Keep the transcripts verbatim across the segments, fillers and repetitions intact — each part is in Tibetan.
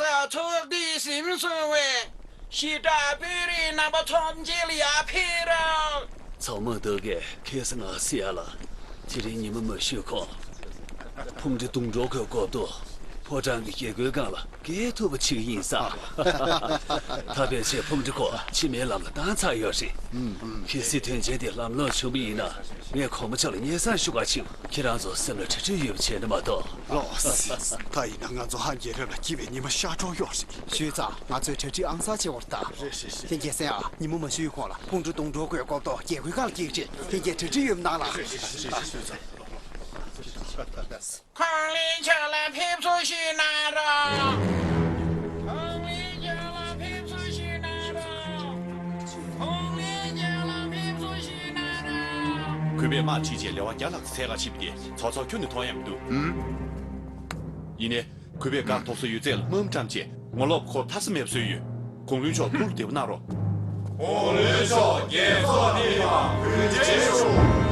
ཚོགས་འདུའི་གཟིམ་སོང་བས་ཞི་དྲག་དཔོན་རིགས་རྣམ་པ་ཚོམས་ཆེན་ལ་ཡར་ཕེབས་རོགས། ཚང་མ་འདུག་གས། ཁ་སང་ང་སི་ཡ་ལ་དེ་རིང་ཉི་མ་མ་ཤོད་གོང་ཕུང་འདྲེ་བརྡུང་འགྲོ་དགོས་སྐོར་དུ་ཕོ་བྲང་གི་རྒྱལ་སྒོའི་སྒང་ལ་སྐད་ཐུབ་པ་བྱེད་ཀྱི་ཡིན་ས། ད་ཕལ་ཆེར་ཕུང་འདྲེ་ཁོ་ཕྱི་མའི་ལམ་ལ་བཏང་ཚར་ཡོད་རེད། གལ་སྲིད་དོན་ཆེན་དེ་ལམ་ལྷོང་བྱུང་བ་ཡིན་ན་ངས་གོང་མ་མཆོག་ལ་སྙན་སེང་ཞུ་ག་ཕྱིན། ཁྱེད་རང་ཚོ་སེམས་ལ་གྲ་སྒྲིག་ཡོད་པ་བྱས་ན་མ་གཏོགས། ལགས་སེ། ད་ཡིན་ན་ང་ཚོ་ཧན་རྒྱལ་རབས་ལ་སྐྱིད་པའི་ཉི་མ་ཤར་འགྲོ་ཡོད་རེད། ཞུས་ཙང་ང་ཚོས་གྲ་སྒྲིག་ཨང་གསར་བྱེད་དགོས་རེད་ད། རེད་རེད་རེད། ལྷན་རྒྱས་སེམས་ཨ། ཉིན་མོ་མ་ཤོད་གོང་ལ་ཕུང་འདྲེ་བརྡུང་འགྲོ་དགོས་སྐོར་དུ་རྒྱལ་སྒོའི་སྒང་ལ་སྐད་རེད། ལྷན་རྒྱས་གྲ་སྒྲིག་ཡོད་མ་གནང་ལ། རེད་རེད་རེད་རེད། ཁོང་ལྷན་ཆགས་ལ་ཕེབས་བསུ་ཞུས་གནང་རོགས། ཁོང་ལྷན་ཆགས་ལ་ཕེབས་བསུ་ཞུས་གནང་རོགས། ཁོང་ལྷན་ཆགས་ལ་ཕེབས་བསུ་ཞུས་གནང་རོགས། གུས་པས་དམག་ཁྲིད་བྱས་ལེ་དབར་བརྒྱ་ལྷག་ཙམ་ཟད་ག་ཕྱིན་པ་དེ་ཚོགས་གཙོ་ཁྱོན་ནས་མཐོང་ཡ་མི་འདུག་ཡིན་ནའི། གུས་པས་སྒར་དོག་ས་ཡོད་ཚད་ལ་དམག་མི་བཀྲམ་བྱས་ངོ་ལོག་ཁོ་ཐར་ས་མེད་པ་བཟོས་ཡོད། ཁོང་ལྷན་ཆགས་ཐུགས་བདེ་པོ་གནང་རོགས། ཁོང་ལྷན་ཆགས་རྒྱལ་ཚོགས་ནས་ཡང་གུས་བརྩི་ཞུ།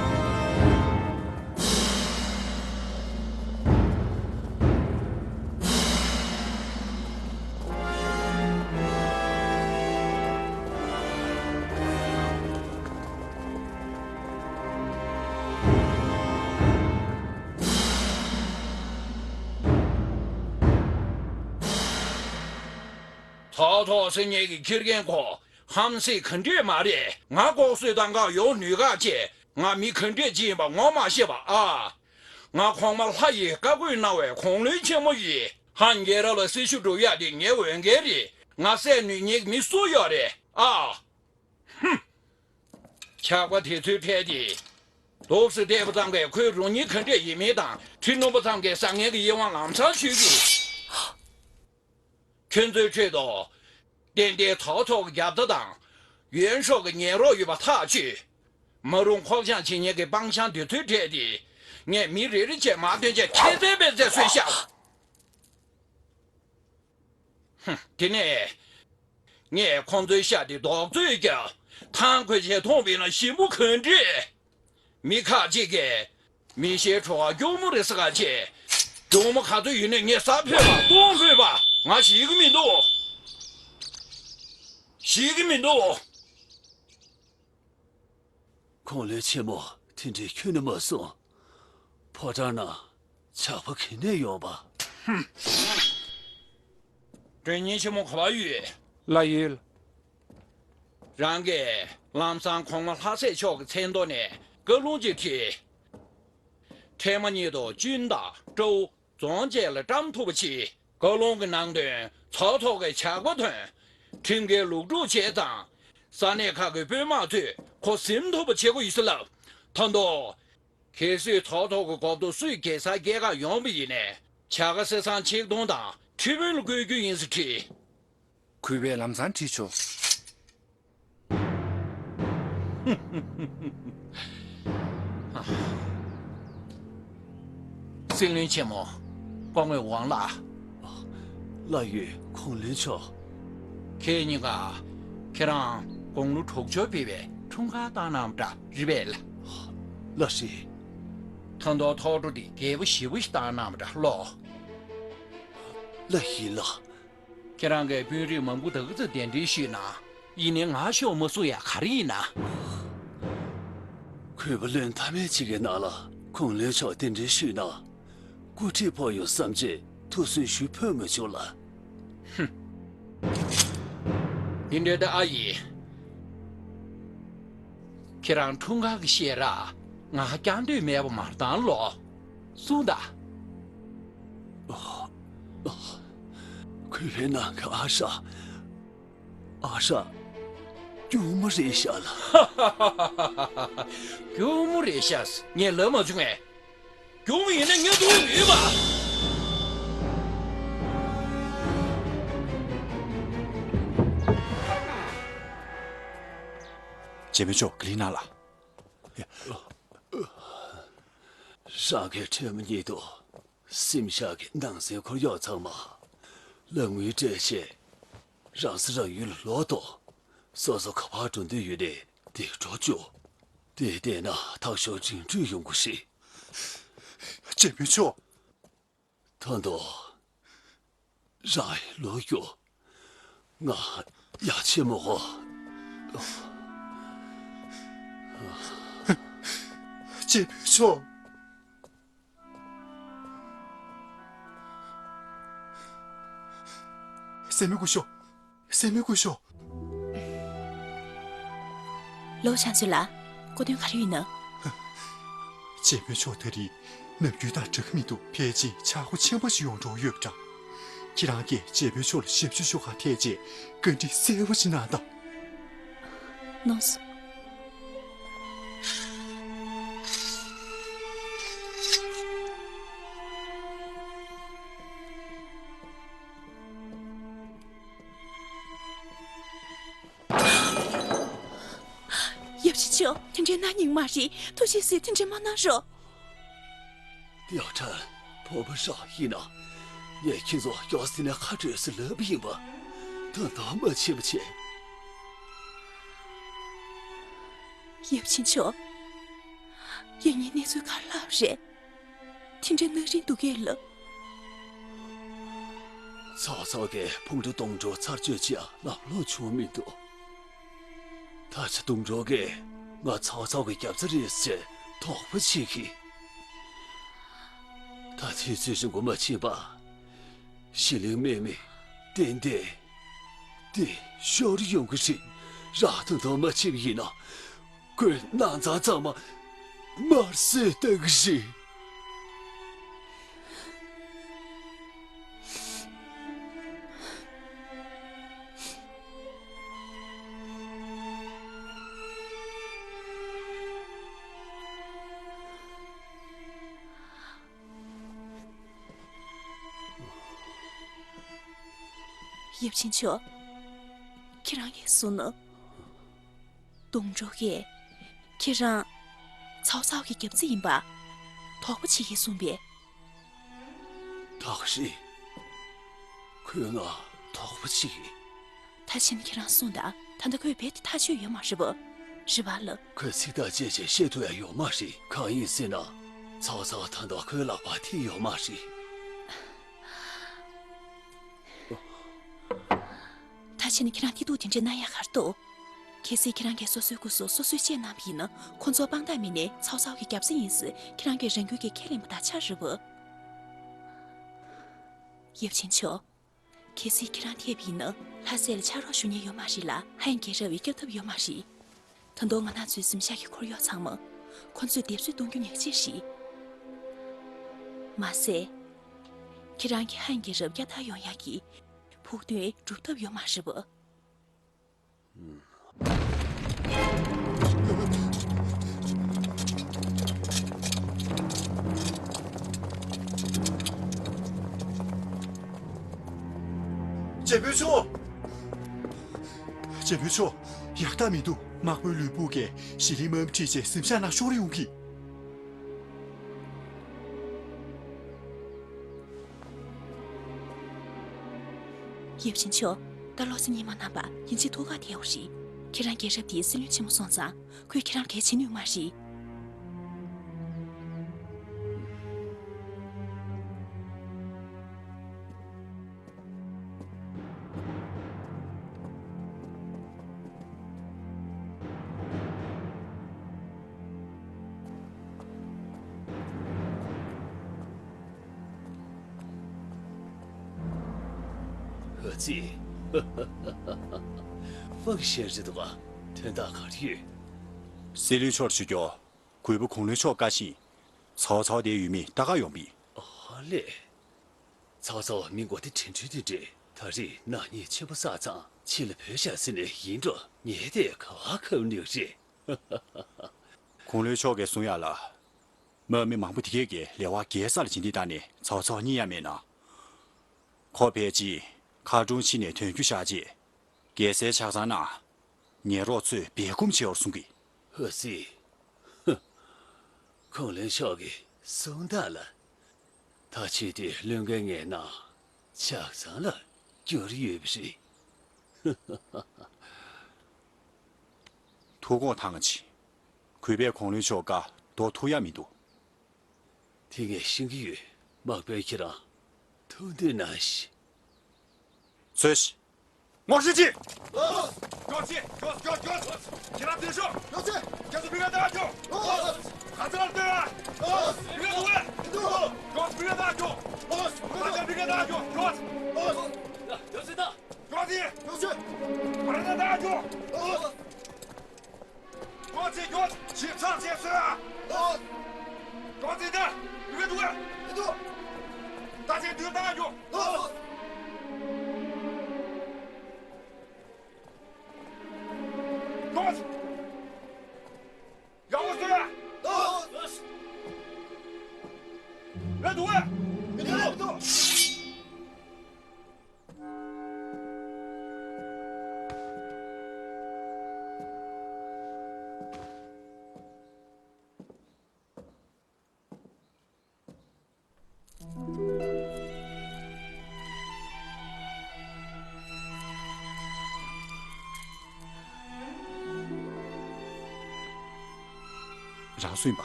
ཚོགས་ཐོག་སེ་ཉེ་གི་ཁྱི་རྒན་ཁོ་ཧམ་སེ་ག་འདྲས་མ་རེད། ང་ལྐོག་གསོད་བཏང་ག་ཡོང་ནུས་ག་བྱས། ང་མི་ག་འདྲས་ཅིག་ཡིན་པ་ངོ་མ་ཤེས་པ་ཨ། ང་གོང་མ་ལྷ་ཡིས་བཀའ་བཀོད་གནང་བའི་ཁོང་ལྷན་ཆེན་མོ་ཡིན། ཧན་རྒྱལ་རབས་ལ་སྲི་ཞུ་སྒྲུབ་ཡ་དེ་ངའི་འོས་འགན་རེད། ང་བསད་ནུས་ངེས་མི་སུ་ཡོད་རེད་ཨ། ཧུམ། ཇག་པ་དེ་ཚོའི་གྲས་དེ། དོགས་སུ་བལྟས་པ་ཙམ་གས་ཁོའི་རང་ཉིད་ག་འདྲས་ཡིན་མིན་དང་ཁྲི་ནོར་བུ་ཚང་གི་བཟང་ངན་གྱི་དབྱེ་བ་ལམ་སང་ཤོད་ཀྱི། ཁྱོད་ཚོའི་ཁྲོད་དུ། ཏན་ཏན་ཚོགས་ཐོག་གི་རྒྱབ་རྟ་དང་། ཡོན་ཧྲོག་གི་ཉན་རོགས་ཡོད་པ་ཐག་ཆོད། མ་རུང་ཁོག་བཅངས་བྱེད་མཁན་གྱི་སྤང་བྱང་འདི་ཚོའི་གྲས་དེ། ངས་མི་རེ་རེ་བྱས་མ་སྟོན་བྱས་ཁྱེད་ཚོའི་དཔེ་མཛད་སྲོལ་བཤད། ཧུམ། དེ་ནས། ངས་ཁོང་ཚོའི་ཤ་དེ་རྡོག་བཙོས་རྒྱབ། ཐང་ཁོས་བྱས་མཐོང་བས་ན་ཞིམ་པོ་ག་འདྲས། མི་ཁ་ཅིག་གིས། མི་ཤེས་ཁྲོ་བ་སྐྱུག་མོ་རེད་ཟེར་ག་བྱས། སྐྱུག་མོ་ག་ཚོད་ཡིན་ནས་ངས་ཟ་ཕོད་པ་གཏོང་ཕོད་པ་ང་ཤེས་ཀྱི་མི་འདུག་ཤེས་ཀྱི་མི་འདུག་ཁོང་ལས་ཆེན་མོ་དེ་འདྲའི་ཁྱོན་ནས་མ་གསུངས། ཕོ་བྲང་ནང་ཇག་པ་ག་ནས་ཡོང་བ། ཧུམ། མགྲོན་གཉེར་ཆེན་མོ་ག་པར་ཡོད། ལགས་ཡོད། རང་གིས་ལམ་སང་གོང་མ་ལྷ་སྲས་མཆོག་གི་མཚན་ཐོག་ནས་བཀའ་ལུང་ཅིག་ཁྲིད། འཕྲལ་མ་ཉིད་དུ་ཅུན་དང་ཀྲོའུ་རྫོང་བཅས་ལ་བཀྲམ་ཐུབ་པ་བྱེད། བཀའ་ལུང་གི་ནང་དོན་ཚོགས་ཐོག་གི་ཇག་པ་དོན། ཁྲིམས་འགལ་ལུགས་སྒྲུབ་བྱས་ཙང་། ས་གནས་ཁག་གི་དཔོན་དམག་ཚོས་ཁོ་ཟིན་ཐུབ་པ་བྱེད་དགོས་ཡོད་ཟེར་ལབ། ད་དུང་། གལ་སྲིད་ཚོགས་ཐོག་གི་འགོ་ཐོག་སུས་གེ་སར་སྐྱེལ་གར་ཡོང་བ་ཡིན་ནའི། བྱ་དགའ་གསེར་སྲང་ཆིག་སྟོང་དང་ཁྲི་དཔོན་ལ་བསྐོ་རྒྱུ་ཡིན་ཟེར་བྲིས། གུས་པས་ལམ་སང་ཁྲིད་ཆོག་སྲིད་བློན་ཆེན་མོ། སྐུ་ངོ་ཝང་ལགས། ལགས་ཡོད། ཁོང་ལྷན་མཆོག་ཁྱེད་གཉིས་ཀ་ཁྱེད་རང་དགུང་ལོ་དྲུག་ཅུ་ཕེབས་པའི་འཁྲུངས་སྐར་བཏང་གནང་བ་འདྲ་རེད་པས། ལགས་རེད། ད་དུང་ཐོག་འགྲོ་དེ་རྒྱས་པོ་ཞེ་པོ་ཞིག་བཏང་གནང་བ་འདྲ་ལོ། ལགས་ཡིན་ལགས། ཁྱེད་རང་གིས་དཔོན་རིགས་མང་པོ་དག་ཙམ་གདན་འདྲེན་ཞུས་ན། ཡིན་ནའི་ང་ཤོག་མ་བཟོ་ཡ་ག་རེ་ཡིན་ན། གུས་པ་བློན་ཐ་མལ་ཅིག་གི་ནང་ལ་ཁོང་ལྷན་མཆོག་གདན་འདྲེན་ཞུས་ན། སྐུ་ཁྲིད་ཕོག་ཡོང་བསམ་རྗེས་ཐུགས་སུན་ཞུ་ཕོད་མ་བྱུང་ལ། ཧུམ། འདི་འདྲ་ད་ཨ་ཡིན། ཁྱེད་རང་འཁྲུངས་སྐར་གྱི་བཤད་ར་ང་སྐྱང་འདོད་མེད་པ་མ་རེད་དང་ལོ། གསུངས་དང་། གུས་པའི་ནང་གི་ཨ་ཧྲ། ཨ་ཧྲ། སྐྱུག་མོ་རེད་ཤག་ལ། སྐྱུག་མོ་རེད་ཤག་ངས་ལབ་མ་བྱུང་ངས། སྐྱུག་མོ་ཡིན་ན་ངས་འདུག་ཡོད་པ། རྗེ་མི་ཆོག་གི་ལི་ན་ལ། རང་གི་འཕྲལ་མ་ཉིད་དུ་སེམས་ཤར་གྱི་ནང་སེམས་ཁོར་ཡུག་ཚང་མ་ལ་ངོས་སྤྲད་བྱས། རང་ས་རང་ཡུལ་ལོག་ཏུ་སོ་སོ་ག་པར་འགྲོ་འདོད་ཡོད་ནས་དེ་འགྲོ་བཅུག་དེ་བལྟས་ན་ཐག་ཤོར་འགྲིམ་འགྲུལ་ཡོང་གི་རེད། རྗེ་མི་ཆོག་ད་དུང་། རང་ལོག་རྒྱུགས། ང་ཡག་ཆེ་མོ་གོ། རྗེ་བོད་ཤོག། སྲས་མོ་སྐུ་ཞབས། སྲས་མོ་སྐུ་ཞབས། ལོ་ཞང་ཚུ་ལ། སྐུ་དོན་ག་རེ་ཡིན་ན། རྗེ་བོད་ཤོག་ད་རེས་ནམ་རྒྱུན་དང་འདྲ་གི་མི་འདུག་ཕལ་ཆེར་ཆག་སྒོ་ཆེན་པོ་ཞིག་ཡོང་འགྲོ་ཡོད་པ་འདྲ། ཁྱེད་རང་གིས་རྗེ་བོད་ཤོག་ལ་ཞབས་ཞུ་ཞུ་གར་ཐད་ཆེད་བཀའ་འདྲི་གསལ་པོ་ཞིག་གནང་དང་། གནང་སོང་། ཡབ་ཆེན་མཆོག། དེ་འདྲའི་ན་ནིང་མ་རེད། ཐུགས་རྗེ་གཟིགས། དེ་འདྲའི་མ་གནང་རོགས། ཏེའོ་ཁྲན། བུ་མོ་ཧྲ་ཡིན་ན། ངས་ཁྱེད་ཚོ་མགྱོགས་ཙམ་ནས་ཁ་གྲོས་སུ་ལབ་པ་ཡིན་པ། ད་དུང་མ་ཕྱིན་པ་བྱས། ཡབ་ཆེན་མཆོག། ཡབ་གཉིས་གནས་ཚུལ་ག་རེ་ལབ་རེད། དེ་འདྲའི་ནག་རིང་འདུག་གས་ལ། ཚའོ་ཚའོ་གིས་ཕུང་ཁྲུ་སྟོང་ཕྲག་ཚར་གཅོད་བྱེད་ཡ་ལམ་ལྷོང་བྱུང་མི་འདུག་ད་ཆ་སྟོང་ཕྲག་གིས་ང་ཚའོ་ཚའོ་གི་རྒྱབ་རྩ་རེད་ཟེར་དོགས་པ་བྱེད་ཀྱི། ད་དུས་ཚོད་རིང་པོ་མ་ཕྱིན་པ། ཞི་ལིང་དམག་མི་ཏན་ཏན་དེ་ཤོར་ཡོང་གི་རེད། རང་དོན་དུ་མ་ཕྱིན་པ་ཡིན་ན། ཁོས་ནང་ཚང་ཚང་མ་དམར་གསོད་གཏང་གི་རེད། ཡབ་ཆེན་མཆོག། ཁྱེད་རང་གིས་གསུངས་ནོ། སྟོང་ཕྲག་གིས་ཁྱེད་རང་ཚའོ་ཚའོ་གི་རྒྱབ་རྩ་ཡིན་པ་དོགས་པ་བྱེད་ཀྱིན་གསུངས་པས། དག་རེད། ཁོས་ང་དོགས་པ་བྱེད་ཀྱིན། ད་ཕྱིན་ཁྱེད་རང་གསུངས་དང་། ད་ལྟ་ཁོས་རྦད་དེ་ཐག་ཆོད་ཡོད་མ་རེད་པ། རེད་པ་ལགས། ཁོས་ཚིག་ཐག་བཅད་བྱས་བཤད་ཐུབ་ཡ་ཡོད་མ་རེད། གང་ཡིན་ཟེར་ན། ཚའོ་ཚའོ་ད་དུང་ཁོའི་ལག་པར་ཐིག་ཡོད་མ་རེད། ད་ཕྱིན་ཁྱེད་རང་ཐིག་གཏུག་དེ་འདྲ་གནང་ཡ་ག་རེ་འདུག་གལ་སྲིད་ཁྱེད་རང་གིས་སོ་སོའི་སྐུ་གཟུགས་སོ་སོས་བཅད་གནང་བ་ཡིན་ན། ཁོ་ཚོ་དཔང་རྟགས་མེད་ནའི་ཚའོ་ཚའོ་གི་རྒྱབ་རྩ་ཡིན་ཟེར་ཁྱེད་རང་གིས་རང་འགུལ་གྱིས་ཁས་ལེན་པ་དང་ཆ་རེད་པ། ཡབ་ཆེན་མཆོག། གལ་སྲིད་ཁྱེད་རང་ཐེབས་ཡིན་ན། ལྷ་སྲས་ལ་ཕྱག་རོགས་ཞུ་མཁན་ཡོད་མ་རེད་ལ། ཧན་རྒྱལ་རབས་ཀྱིས་སྐྱོབ་ཐབས་ཡོད་མ་རེད། ད་དུང་ང་རང་ཚོའི་གཟིམ་ཤག་གི་འཁོར་གཡོག་ཚང་མ་ཁོ་ཚོས་སྡེབ་གསོད་གཏོང་རྒྱུ་ཉག་གཅིག་རེད། མ་ཟད། ཁྱེད་རང་གིས་ཧན་རྒྱལ་རབས་བསྐྱར་དར་ཡོང་ཡག་གི་ཕུགས་འདུན་སྒྲུབ་ཐབས་ཡོད་མ་རེད་པ། རྗེ་བོ་མཆོག་རྗེ་བོ་མཆོག་ཡག་རྟགས་མི་འདུག་དམག་དཔོན་ལུས་པུའུ་གིས་ཞི་ལིང་དམག་མི་ཁྲིད་བྱས་གཟིམ་ཤག་ནང་ཤོར་ཡོང་གི། ཡབ་ཆེན་མཆོག་ད་བློ་སེམས་གཉིས་མ་གནང་བར་ཡིན་གཅིག་ཐུགས་ཁག་དེ་ཡོད་རེད། ཁྱེད་རང་རྒྱལ་རབས་དེའི་སྲིད་བློན་ཆེན་མོ་སོང་ཙང་ཁོས་ཁྱེད་རང་གལ་བྱེད་ནུས་མ་རེད། ཧ་ཙི། ཧྥང་ཞན་རེད་འདུག་ག་དོན་དག་ག་རེ་ཡོད། སྲིད་བློན་མཆོག་ཞུ་རྒྱུ། གུས་པ་གུང་བློན་མཆོག་བཀའ་བཞིན། ཚའོ་ཚའོ་དེའི་ཡུལ་མི་ལྟ་ག་ཡོང་བི། ཨ་ལས། ཚའོ་ཚའོ་མི་མགོ་དེ་དྲན་འཕྲུལ་དེ་འདྲས། ད་རེས་ནག་ཉེས་ཆེན་པོ་བསགས་ཙང་ཕྱི་ལ་བྲོས་བཞག་ཟེར་ནས་ཡིན་འགྲོ། ངས་དེ་ག་བ་ཁབ་ནུས་རེད། གུང་བློན་མཆོག་གིས་གསུང་ཡག་ལ། དམག་མི་མང་པོ་དེ་གས་ཀྱིས་ལས་དབང་རྒྱལ་ས་ལ་བྱིན་ཏེ་བཏང་ནས་ཚའོ་ཚའོ་རྙེད་ཡ་མེད་ན། ཁོ་ཕལ་ཆེར་མཁར་གྲོང་ཕྱི་ནས་ཐོན་རྒྱུ་བཞག་རྗེས། རྒྱལ་སའི་ཆགས་ཚང་ནང་ཉེ་རོགས་ཚོས་སྦས་སྐུང་བྱེད་འོར་གསུང་གི། ཧ་སི། ཧ། ཁོང་ལན་ཤོག་གི་གསུང་དག་ལ། ད་ཆོས་དེ་བློན་འགན་ངའི་ནང་ཆགས་ཚང་ལ་སྐྱུར་ཡོད་པ་རེད། ཐུགས་དགོངས་ཐང་ཆེ། གུས་པས་གུང་བློན་མཆོག་བཀའ་ལྡོག་ཐུབ་ཡ་མི་འདུག་དེ་ངས་ཤེས་ཀྱི་ཡོད། དམག་དཔོན་ཁྱེད་རང་ཐུགས་འདུན་གནང་ཞིག་ཚོས། ངོ་ཤེས་ཅི། ལགས་སོ། མགྱོགས་ཅི། མགྱོགས་མགྱོགས་མགྱོགས། ཁྱེད་རང་དེ་ཤོག་མགྱོགས་ཅི། རྒྱ་མཚོ་བི་ག་ད་མགྱོགས། ལགས་སོ། ཁ་ཚ་ལ་ལྟོས་ཨ། ལགས་སོ། བི་ག་འདུག་ཨེ། འདུག་མགྱོགས་བི་ག་ད་མགྱོགས། ལགས་སོ། ཁ་ཚ་བི་ག་ད་མགྱོགས། མགྱོགས། ལགས་སོ། མགྱོགས་ཅི། མགྱོགས་ཅི། བི་ག་ད་མགྱོགས། ལགས་སོ། མགྱོགས་ཅི། མགྱོགས་ཅི། ཞིབ་ཚགས་བྱས་སོང་ཨ། ལགས་སོ། མགྱོགས་ཅི། ད་བི་ག་འདུག་ཨེ། འདུག་ད་ཅི་འདུག་ད་མགྱོགས། ལགས་སོ། ཡག་པོ་བཟོས། རེད་འདུག་གས། རེད་འདུག་རང་སུ་ཡིན་པ།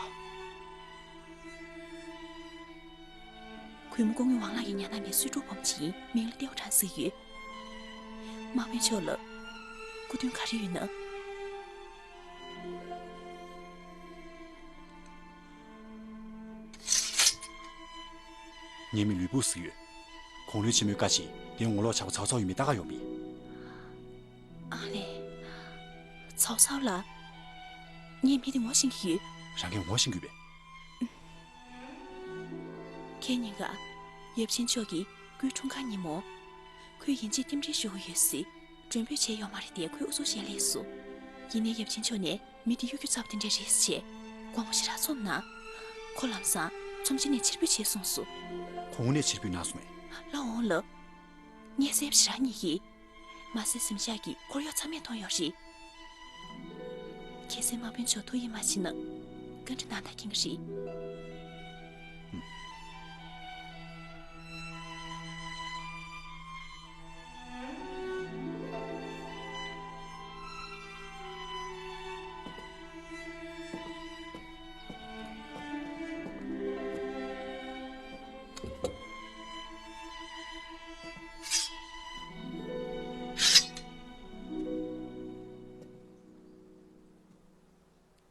གུས་མོ་སྐུ་ངོ་ཝང་ལགས་ཀྱི་ཉ་ནག་མའི་གསོས་ཕྲུག་སྦོམ་ཆེན་མིང་ལ་ཏེའོ་ཁྲང་ཟེར་ཡོད། དམག་དཔོན་མཆོག་ལ་སྐུ་མདུན་ག་རེ་ཡོད་ན། ངའི་མི་ལུས་པོ་ཟིག་ཡོད། གུང་ལུན་ཆེན་མོའི་བཀའ་བཞིན་དེ་ངོ་ལོག་ཆགས་པ་ཚའོ་ཚའོ་ཡོད་མེད་ལྟ་ག་ཡོང་མིན། ཨ་ལེ། ཚའོ་ཚའོ་ལགས། ངས་མི་དེ་ངོ་ཤེས་ཀྱི་ཡོད། རང་གིས་ངོ་ཤེས་ཀྱི་ཡོད་པས། ཁྱེད་གཉིས་ཀ་ཡབ་ཆེན་མཆོག་གི་སྐུའི་འཁྲུངས་སྐར་ཉིན་མོ། ཁོས་ཡིན་གཅིག་རྟེན་འབྲེལ་ཞུ་གི་ཡོད་ཟེར། མགྲོན་འབོད་བྱས་ཡོད་མ་རེད་དེ་ཁོས་ཨུ་ཚུགས་བྱས་སླེབས་སོང་། ཡིན་ནའི་ཡབ་ཆེན་མཆོག་ནས་མི་དེ་གཡོ་སྒྱུ་རྩ་བ་དེ་འདྲས་རེད་ཟེར་བྱས། དགོངས་པ་ཞེ་དྲག་ཚོམས་གནང་། ཁོ་ལམ་སང་ཁྲོམ་ཆེན་ནས་ཕྱིར་འབུད་བྱས་སོང་ཟེར། ཁོང་ནས་ཕྱིར་འབུད་གནང་སོང་ངས། ལགས་འོང་ལགས། ངས་གསལ་པོ་ཞེ་དྲག་རྙེད་ཀྱི། མ་ཟད་གཟིམ་ཤག་གི་འཁོར་གཡོག་ཚང་མས་མཐོང་ཡོད་རེད། གལ་སྲིད་དམག་དཔོན་མཆོག་ཐུགས་ཡིད་མ་ཆེས་ན། བཀའ་འདྲི་གནང་ད་མཁྱེན་གྱི་རེད།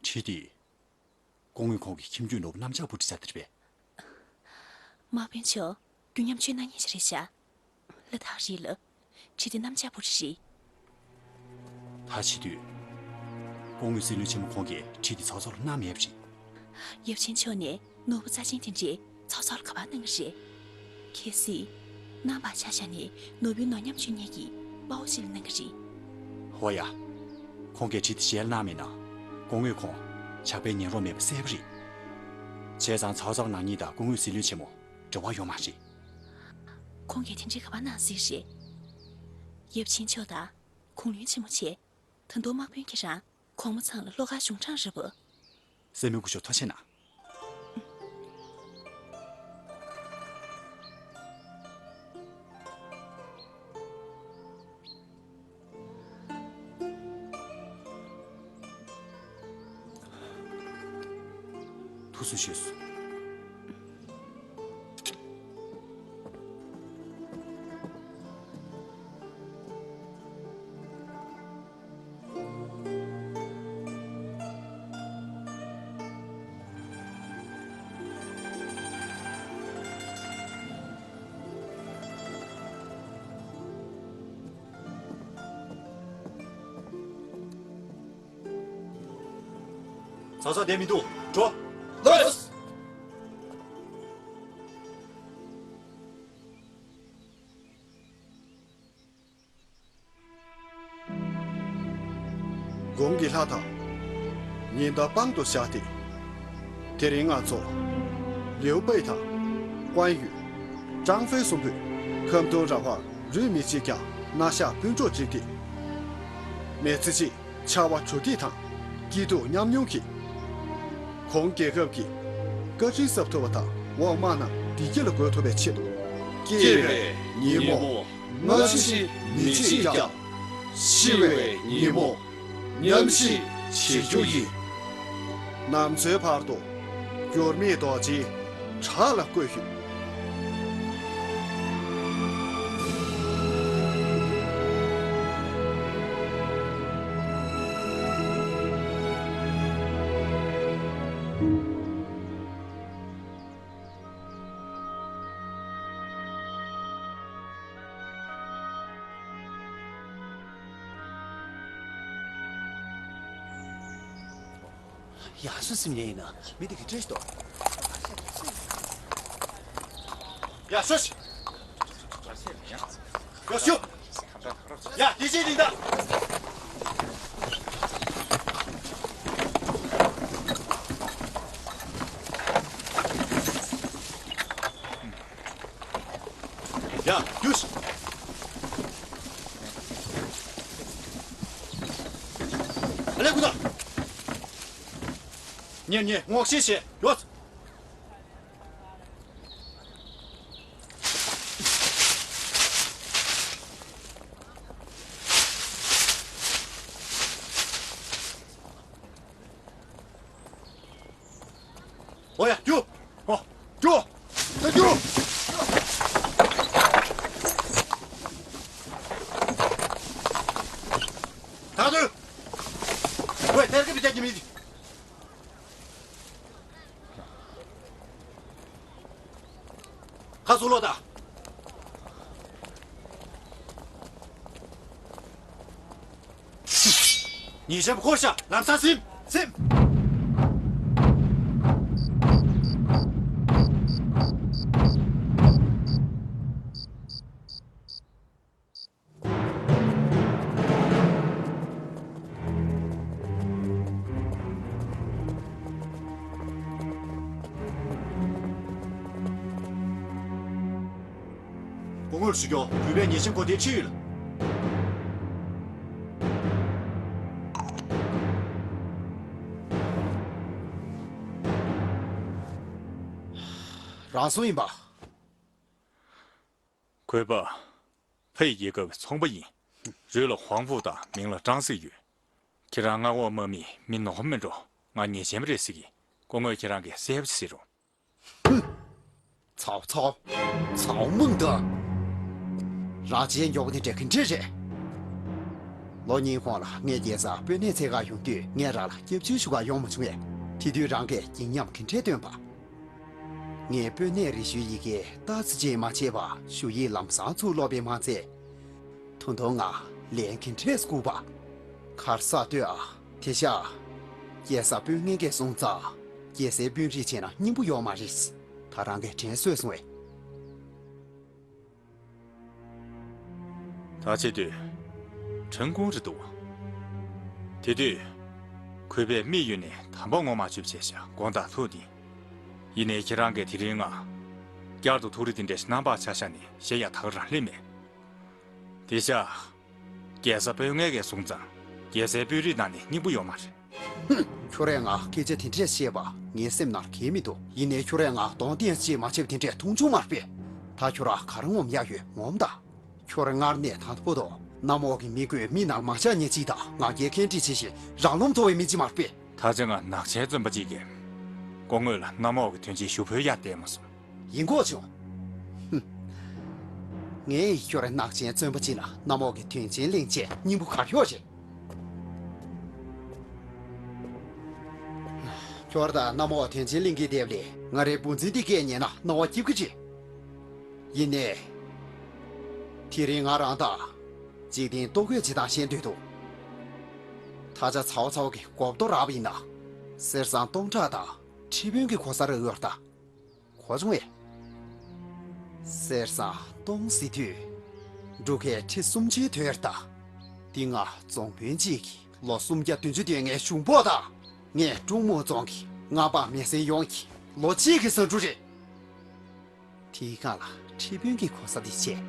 བྲིས་ཏེ། སྐུ་ངོས་ཁོང་གི་ཁྱིམ་རྒྱུད་ནོར་བུ་གནམ་ལྕགས་སྦུག་བྲིས་ཚར་དེ་རེད་པས། དམག་དཔོན་མཆོག་རྒྱུ་ཉམས་བཅོས་གནང་མཁན་ཞིག་རེད་ཤག་ལ་དྭགས་རིགས་ལ། བྲིས་ཏེ་གནམ་ལྕགས་སྦུག་བྲིས་རེད། ད་བྱེད་དུས། སྐུ་ངོ་སྲིད་བློན་ཆེན་མོ་ཁོང་གིས་བྲིས་ཏེ་ཚའོ་ཚའོ་ལ་གནང་མེད་པ་རེད། ཡབ་ཆེན་མཆོག་ནས་ནོར་བུ་རྩ་ཆེན་དེ་འདྲས་ཚའོ་ཚའོ་ལ་ག་པར་གནང་གི་རེད། གལ་སྲིད། གནང་བ་ཆ་བཞག་ནས་ནོར་བུའི་ནོར་ཉམས་བཅོས་མཁན་གྱི་དཔའ་བོ་ཞིག་ལ་གནང་གི་རེད། འོ་ཡ། ཁོང་གིས་བྲིས་ཏེ་ཞལ་གནང་མེད་ན། སྐུ་ངོས་ཁོང་ཇག་པས་ཉན་རོགས་མེད་པ་གསལ་པོ་རེད། བྱས་ཙང་ཚའོ་ཚའོ་ལ་གནང་མཁན་དང་སྐུ་ངོ་སྲིད་བློན་ཆེན་མོ་འབྲེལ་བ་ཡོད་མ་རེད། ཁོང་གིས་དེ་འདྲས་ག་པར་གནང་སྲིད་རེད། ཡབ་ཆེན་མཆོག་དང་གུང་བློན་ཆེན་མོ་བྱས། ད་དུང་དམག་དཔོན་ཁྱེད་རང་། གོང་མ་ཚང་ལ་བློ་དཀར་གཞུང་དྲང་རེད་པ། སྲས་མོ་སྐུ་ཞབས་ཐུགས་རྗེ་གནང་། ཐུགས་གསོ་ཞུས་སོ། ཚ་ཚ་བསྡད་མི་འདུག་འགྲོ། ལགས། གོང་གི་ལྷ་དང་། ཉི་ཟླ་དཔང་དུ་བཞག་སྟེ། དེ་རིང་ང་ཚོ། ལིའུ་པེ་དང་། ཀོན་ཡུས། ཀྲང་ཧྥེ་གསུམ་པོས་ཁམ་སྡོང་ར་བར་རུས་མི་གཅིག་ཀྱང་མནའ་ཤག་སྤུན་གྲོགས་བསྒྲིགས་ཏེ། མི་ཚེ་གཅིག་ཆར་པ་དྲོ་སྐྱིད་དང་སྐྱིད་སྡུག་མཉམ་མྱོང་གིས། གོང་རྒྱལ་ཁབ་ཀྱི་བཀའ་དྲིན་གསབ་ཐུབ་པ་དང་འོག་དམངས་རྣམས་བདེ་སྐྱིད་ལ་འགོད་ཐུབ་པའི་ཆེད་དུ། སྐྱེ་བའི་ཉིན་མོ་སྔ་ཕྱི་མི་ཕྱེད་ཀྱང་། ཤི་བའི་ཉིན་མོ་མཉམ་གཤིབ་བྱེད་རྒྱུ་ཡིན། ནམ་འཚོའི་བར་དུ་འགྱུར་མེད་རྡོ་རྗེའི་བྲག་ལ་བརྐོས་ཤིག། ཡ་སུ་སིམ་ཉེ་ཡིན་ན་མི་དེ་གི་བཀྲེས་ཏོ། ཡ་སུ་སི། ཡ་སུ། ཡ་དེ་ཅི་ཡིན་ད། ཡ་ཡུ་སི། ཨ་ལེ་ཀུ་ད། ཉེ་ཉེ་ངོགས་ཤེས་ཤེས་ཡོད། ཨོ་ཡ་རྒྱུགས། ཨོ་རྒྱུགས། ད་རྒྱུགས། ད་དུ། ཝེ་དེར་གི་བི་ཏེ་གི་མི། ཁ་སུ་ལོ་ད། ཉི་ཤམ་ཁོ་ཤ་ལམ་སང་སིམ་སིམ། སྐུ་ངོ་ཞུ་སྐྱོ་གུས་པས་ཉེས་ཅན་གོ་དེ་ཁྲིད་ཡོད་ལ། རང་སུ་ཡིན་པ། གུས་པ། ཕ་ཡི་རྒྱལ་ཁབ་ཀྱི་ཚོང་པ་ཡིན། རུས་ལ་ཧོང་ཧྥུ་དང་མིང་ལ་ཀྲང་སི་ཡོད། ཁྱེད་རང་མངའ་འོག་དམག་མིས་མི་ནོར་མི་འགྲོ། ང་ཉེས་ཅན་པ་རེད་ཟེར་གི། སྐུ་ངོས་ཁྱེད་རང་གི་གསལ་པོ་ཟེར་རོགས། ཧུམ། ཚའོ་ཚའོ། ཚའོ་མིང་དང་། རང་ཅན་མགྱོགས་པོ་དེ་འདྲ་གི་འདྲ་རེད། ལོ་གཉིས་གོང་ལ་ངས་རྒྱལ་ས་སྤོས་སྣེ་འཚོལ་གར་ཡོང་དུས་ངས་རང་ལ་སྐྱབས་བཅོལ་ཞུ་གར་ཡོང་མ་བྱུང་བས། དེ་དུས་རང་གིས་སྐྱིད་ཉམས་གི་འདྲ་སྟོན་པ། ངས་སྤོས་སྣེ་རེ་ཞུའི་ཡི་གེ་ཏག་ཙི་ཅིག་མ་བྱས་པར་ཞུ་ཡིག་ལམ་སང་ཚུར་ལོག་པས་མ་ཚད། ད་དུང་ང་ལན་གྱི་འཕྲལ་སྐུག་པ། ཁར་ས་ལྟོས་ཨ། དེ་ཤ། རྒྱལ་ས་སྤོས་སྔོན་གྱི་སོང་ཙང་། རྒྱལ་སའི་དཔོན་རིགས་བྱས་ན་སྙིང་པོ་ཡོད་མ་རེད། ད་རང་གི་དྲན་གསོས་སོང་བས། ད་བྱེད་དུས། ཁྲིན་ཀོང་རེད་འདུག་དེ་དུས། གུས་པས་མི་ཡུལ་ནས་དམ་པ་ངོ་མ་ཆུབ་བྱས་ཤག་དགོངས་དག་ཐུགས་ཏེ། ཡིན་ནའི་ཁྱེད་རང་གིས་དེ་རིང་ང་བསྐྱར་དུ་ཐུགས་རེ་དེ་འདྲ་ཞིག་གནང་བར་ཆ་བཞག་ནས་གཞན་ཡང་ད་ག་རང་ལས་མེད། དེ་ཤ། རྒྱལ་ས་སྤོས་སྔོན་གྱི་སོང་ཙང་། རྒྱལ་སའི་དཔོན་རིགས་ནང་ནས་སྙིང་པོ་ཡོད་མ་རེད། ཧུམ། ཁྱོད་རས་ང་སྐད་ཆ་དེ་འདྲས་བཤད་པ་ངའི་སེམས་ནང་གས་མི་འདུག་ཡིན་ནའི་ཁྱོད་རས་ང་གདོང་བསྟན་ཅིག་མ་བྱེད་པ་དེ་འདྲས་མཐོང་བྱུང་མ་རེད་པས། ད་ཁྱོད་ར་ག་རེ་ངོམ་ཡག་ཡོད་ངོམ་ད། ཁྱོད་ར་སྔར་ནས་ད་ལྟ་བར་དུ་གནམ་འོག་གི་མི་དགོས་མི་ནང་མ་ཆགས་ཉེ་གཅིག་དང་ང་རྒྱལ་ཁེངས་དྲེགས་བྱེད་བཞིན་རང་རློམ་ཐོབ་པའི་མི་གཅིག་མ་རེད་པས། ད་ཆ་ང་ནག་ཆེན་བཙོན་པ་གཅིག་གིས་སྐུ་ངོ་ལ་གནམ་འོག་གི་དོན་ཆེན་ཞུ་འབོད་ཡང་བསྟན་མ་སོང་། ཡིན་གོ་བྱུང་། ཧུམ། ངས་ཁྱོད་ར་ནག་ཆེན་བཙོན་པ་གཅིག་ལ་གནམ་འོག་གི་དོན་ཆེན་གླེང་ཆེད་སྙིང་པོ་གར་ཡོད་རེད། ཁྱོད་དང་གནམ་འོག་དོན་ཆེན་གླེང་གི་བསྡད་པ་ལས་ང་རའི་བུ་འཛིན་འདི་སྐད་ཉན་ན་རྣ་བ་སྐྱིད་ཀི་རེད། ཡིན་ནའི། དེ་རིང་ང་རང་དང་འཇིག་རྟེན་ལྟོ་གོས་ཅིག་དང་ཤེས་འདོད་འདུག་ད་ཆ་ཚའོ་ཚའོ་གི་གོ་བརྡ་རག་པ་ཡིན་ན། གསེར་སྲང་སྟོང་ཕྲག་དང་ཁྲི་དཔོན་གྱི་གོ་ས་རག་ཡོད་ད། གོ་བྱུང་བས། གསེར་སྲང་སྟོང་ཟེར་དུས། འབྲུག་ཁའི་ཁྲི་སུམ་ཅུའི་དོད་ད། འདི་ང་རྫོང་དཔོན་གཅིག་གིས་ལོ་སུམ་བརྒྱ་བདུན་ཅུ་དོན་ལྔའི་གཞུང་ཕོགས་ད། ངས་འབྲུག་མོ་རྫོང་གི་རྔ་པ་མེ་སྲེག་ཡོངས་ཀྱི་ལོ་གཅིག་གི་ཟ་འབྲུ་རེད། དེའི་སྒང་ལ་ཁྲི་དཔོན་གྱི་གོ་ས་དེ་བྱས།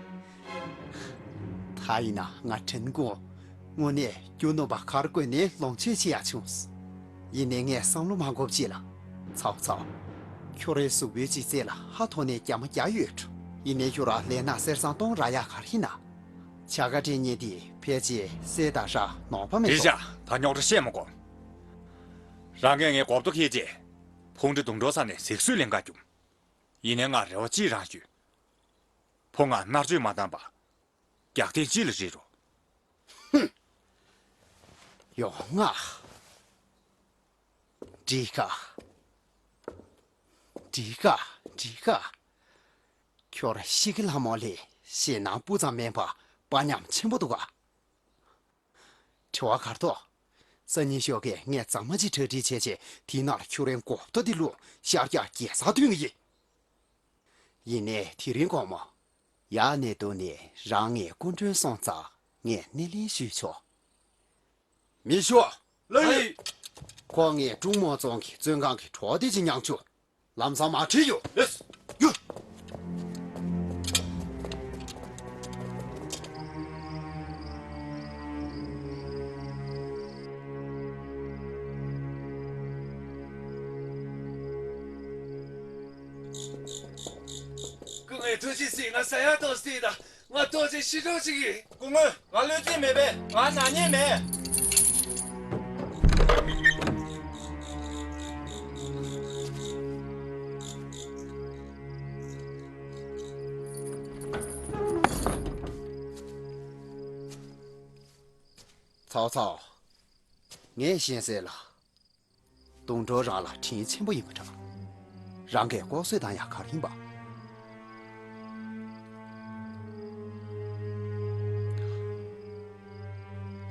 ད་ཡིན་ན་ང་དྲན་དགོས། དངོས་གནས་རྒྱུ་ནོར་བ་གར་བཀོད་ནས་ལོངས་སྤྱོད་བྱེད་ཡག་བྱུང་། ཡིན་ནའི་ངས་བསམ་བློ་མ་འགོག་ཅིག་ལ། ཚའོ་ཚའོ། ཁྱོད་རའི་གཟུགས་པོའི་ལྗིད་ཚད་ལ་ཧ་ཐོག་ནས་རྒྱ་མ་རྒྱག་ཡོད་འགྲོ། ཡིན་ནའི་ཁྱོད་ར་ལས་ན་གསེར་སྲང་སྟོང་རག་ཡག་ག་རེ་ཡིན་ན། བྱ་དགའ་སྤྲད་མཁན་དེ་ཕལ་ཆེར་གསེར་དང་ར་ནོར་བ་མེད་དེ་དོ། བཞག་ད་རྙོག་དྲ་བཤད་མ་དགོས། རང་གིས་ངའི་གོ་བརྡ་འཁྱེར་རྗེས། ཕུང་འདྲེ་དུང་སྒྲོག་ས་ནས་གཟིགས་བཟོས་ལེན་ག་རྒྱུགས། ཡིན་ནའི་ང་རེ་བ་གཅིག་རང་ཡོད། ཕོ་ང་མནར་གཅོད་མ་བཏང་པ། རྒྱག་ཐེངས་གཅིག་ལ་རེད་རོ། ཧུམ། ཡོང་ང་། འགྲིག་ག་འགྲིག་ག་འགྲིག་ག་ཁྱོད་ཤི་ཀི་ལྷ་མོ་ལས་ཞེད་སྣང་སྤུ་ཙམ་མེད་པ་དཔའ་ཉམས་ཆེན་པོ་འདུག་ག་དྲི་བ་གར་ཐོག་སང་ཉིན་ཞོགས་ཀས་ངས་གཙང་མ་ཅིག་གྲ་སྒྲིག་བྱས་རྗེས་དེའི་ནང་ལ་ཁྱོད་རང་མགོ་ཐོག་དེ་བླུགས་ཤར་རྒྱག་རྒྱལ་སར་ཐོན་གི་ཡིན། ཡིན་ནའི་དེ་རིང་དགོང་མོ། ཡར་ནས་འདུག་ནས་རང་ངའི་སྐུ་མགྲོན་སོང་ཙང་ངས་སྣེ་ལེན་ཞུས་ཆོག་མི་ཤོག་ལགས་ཡོད། ཁོ་ངས་ཀྲུང་མོ་རྫོང་གི་བཙོན་ཁང་གི་གྲོགས་དེ་ཅིག་མྱངས་བྱུང་། ལམ་སང་མར་ཁྲིད་ཡོང་། ལགས་ཡོད། སྐུ་ངོ་ཐུགས་རྗེ་གཟིགས། ང་ཟ་ཡག་ཏོག་ཙམ་དང་། ང་ཏོག་ཙམ་ཤི་གྲབས་ཅིག་ཡིན། སྐུ་ངོ། ང་གློད་རྩིས་མེད་པས། ང་ན་ཉེན་མེད། ཚའོ་ཚའོ། ངས་ཤེས་གསལ་ལ། དུང་སྒྲོག་རང་ལ་དྲིན་ཆེན་པོ་ཡིན་པ་འདྲ། རང་གིས་ལྐོག་གསོད་བཏང་ཡག་ག་རེ་ཡིན་པ།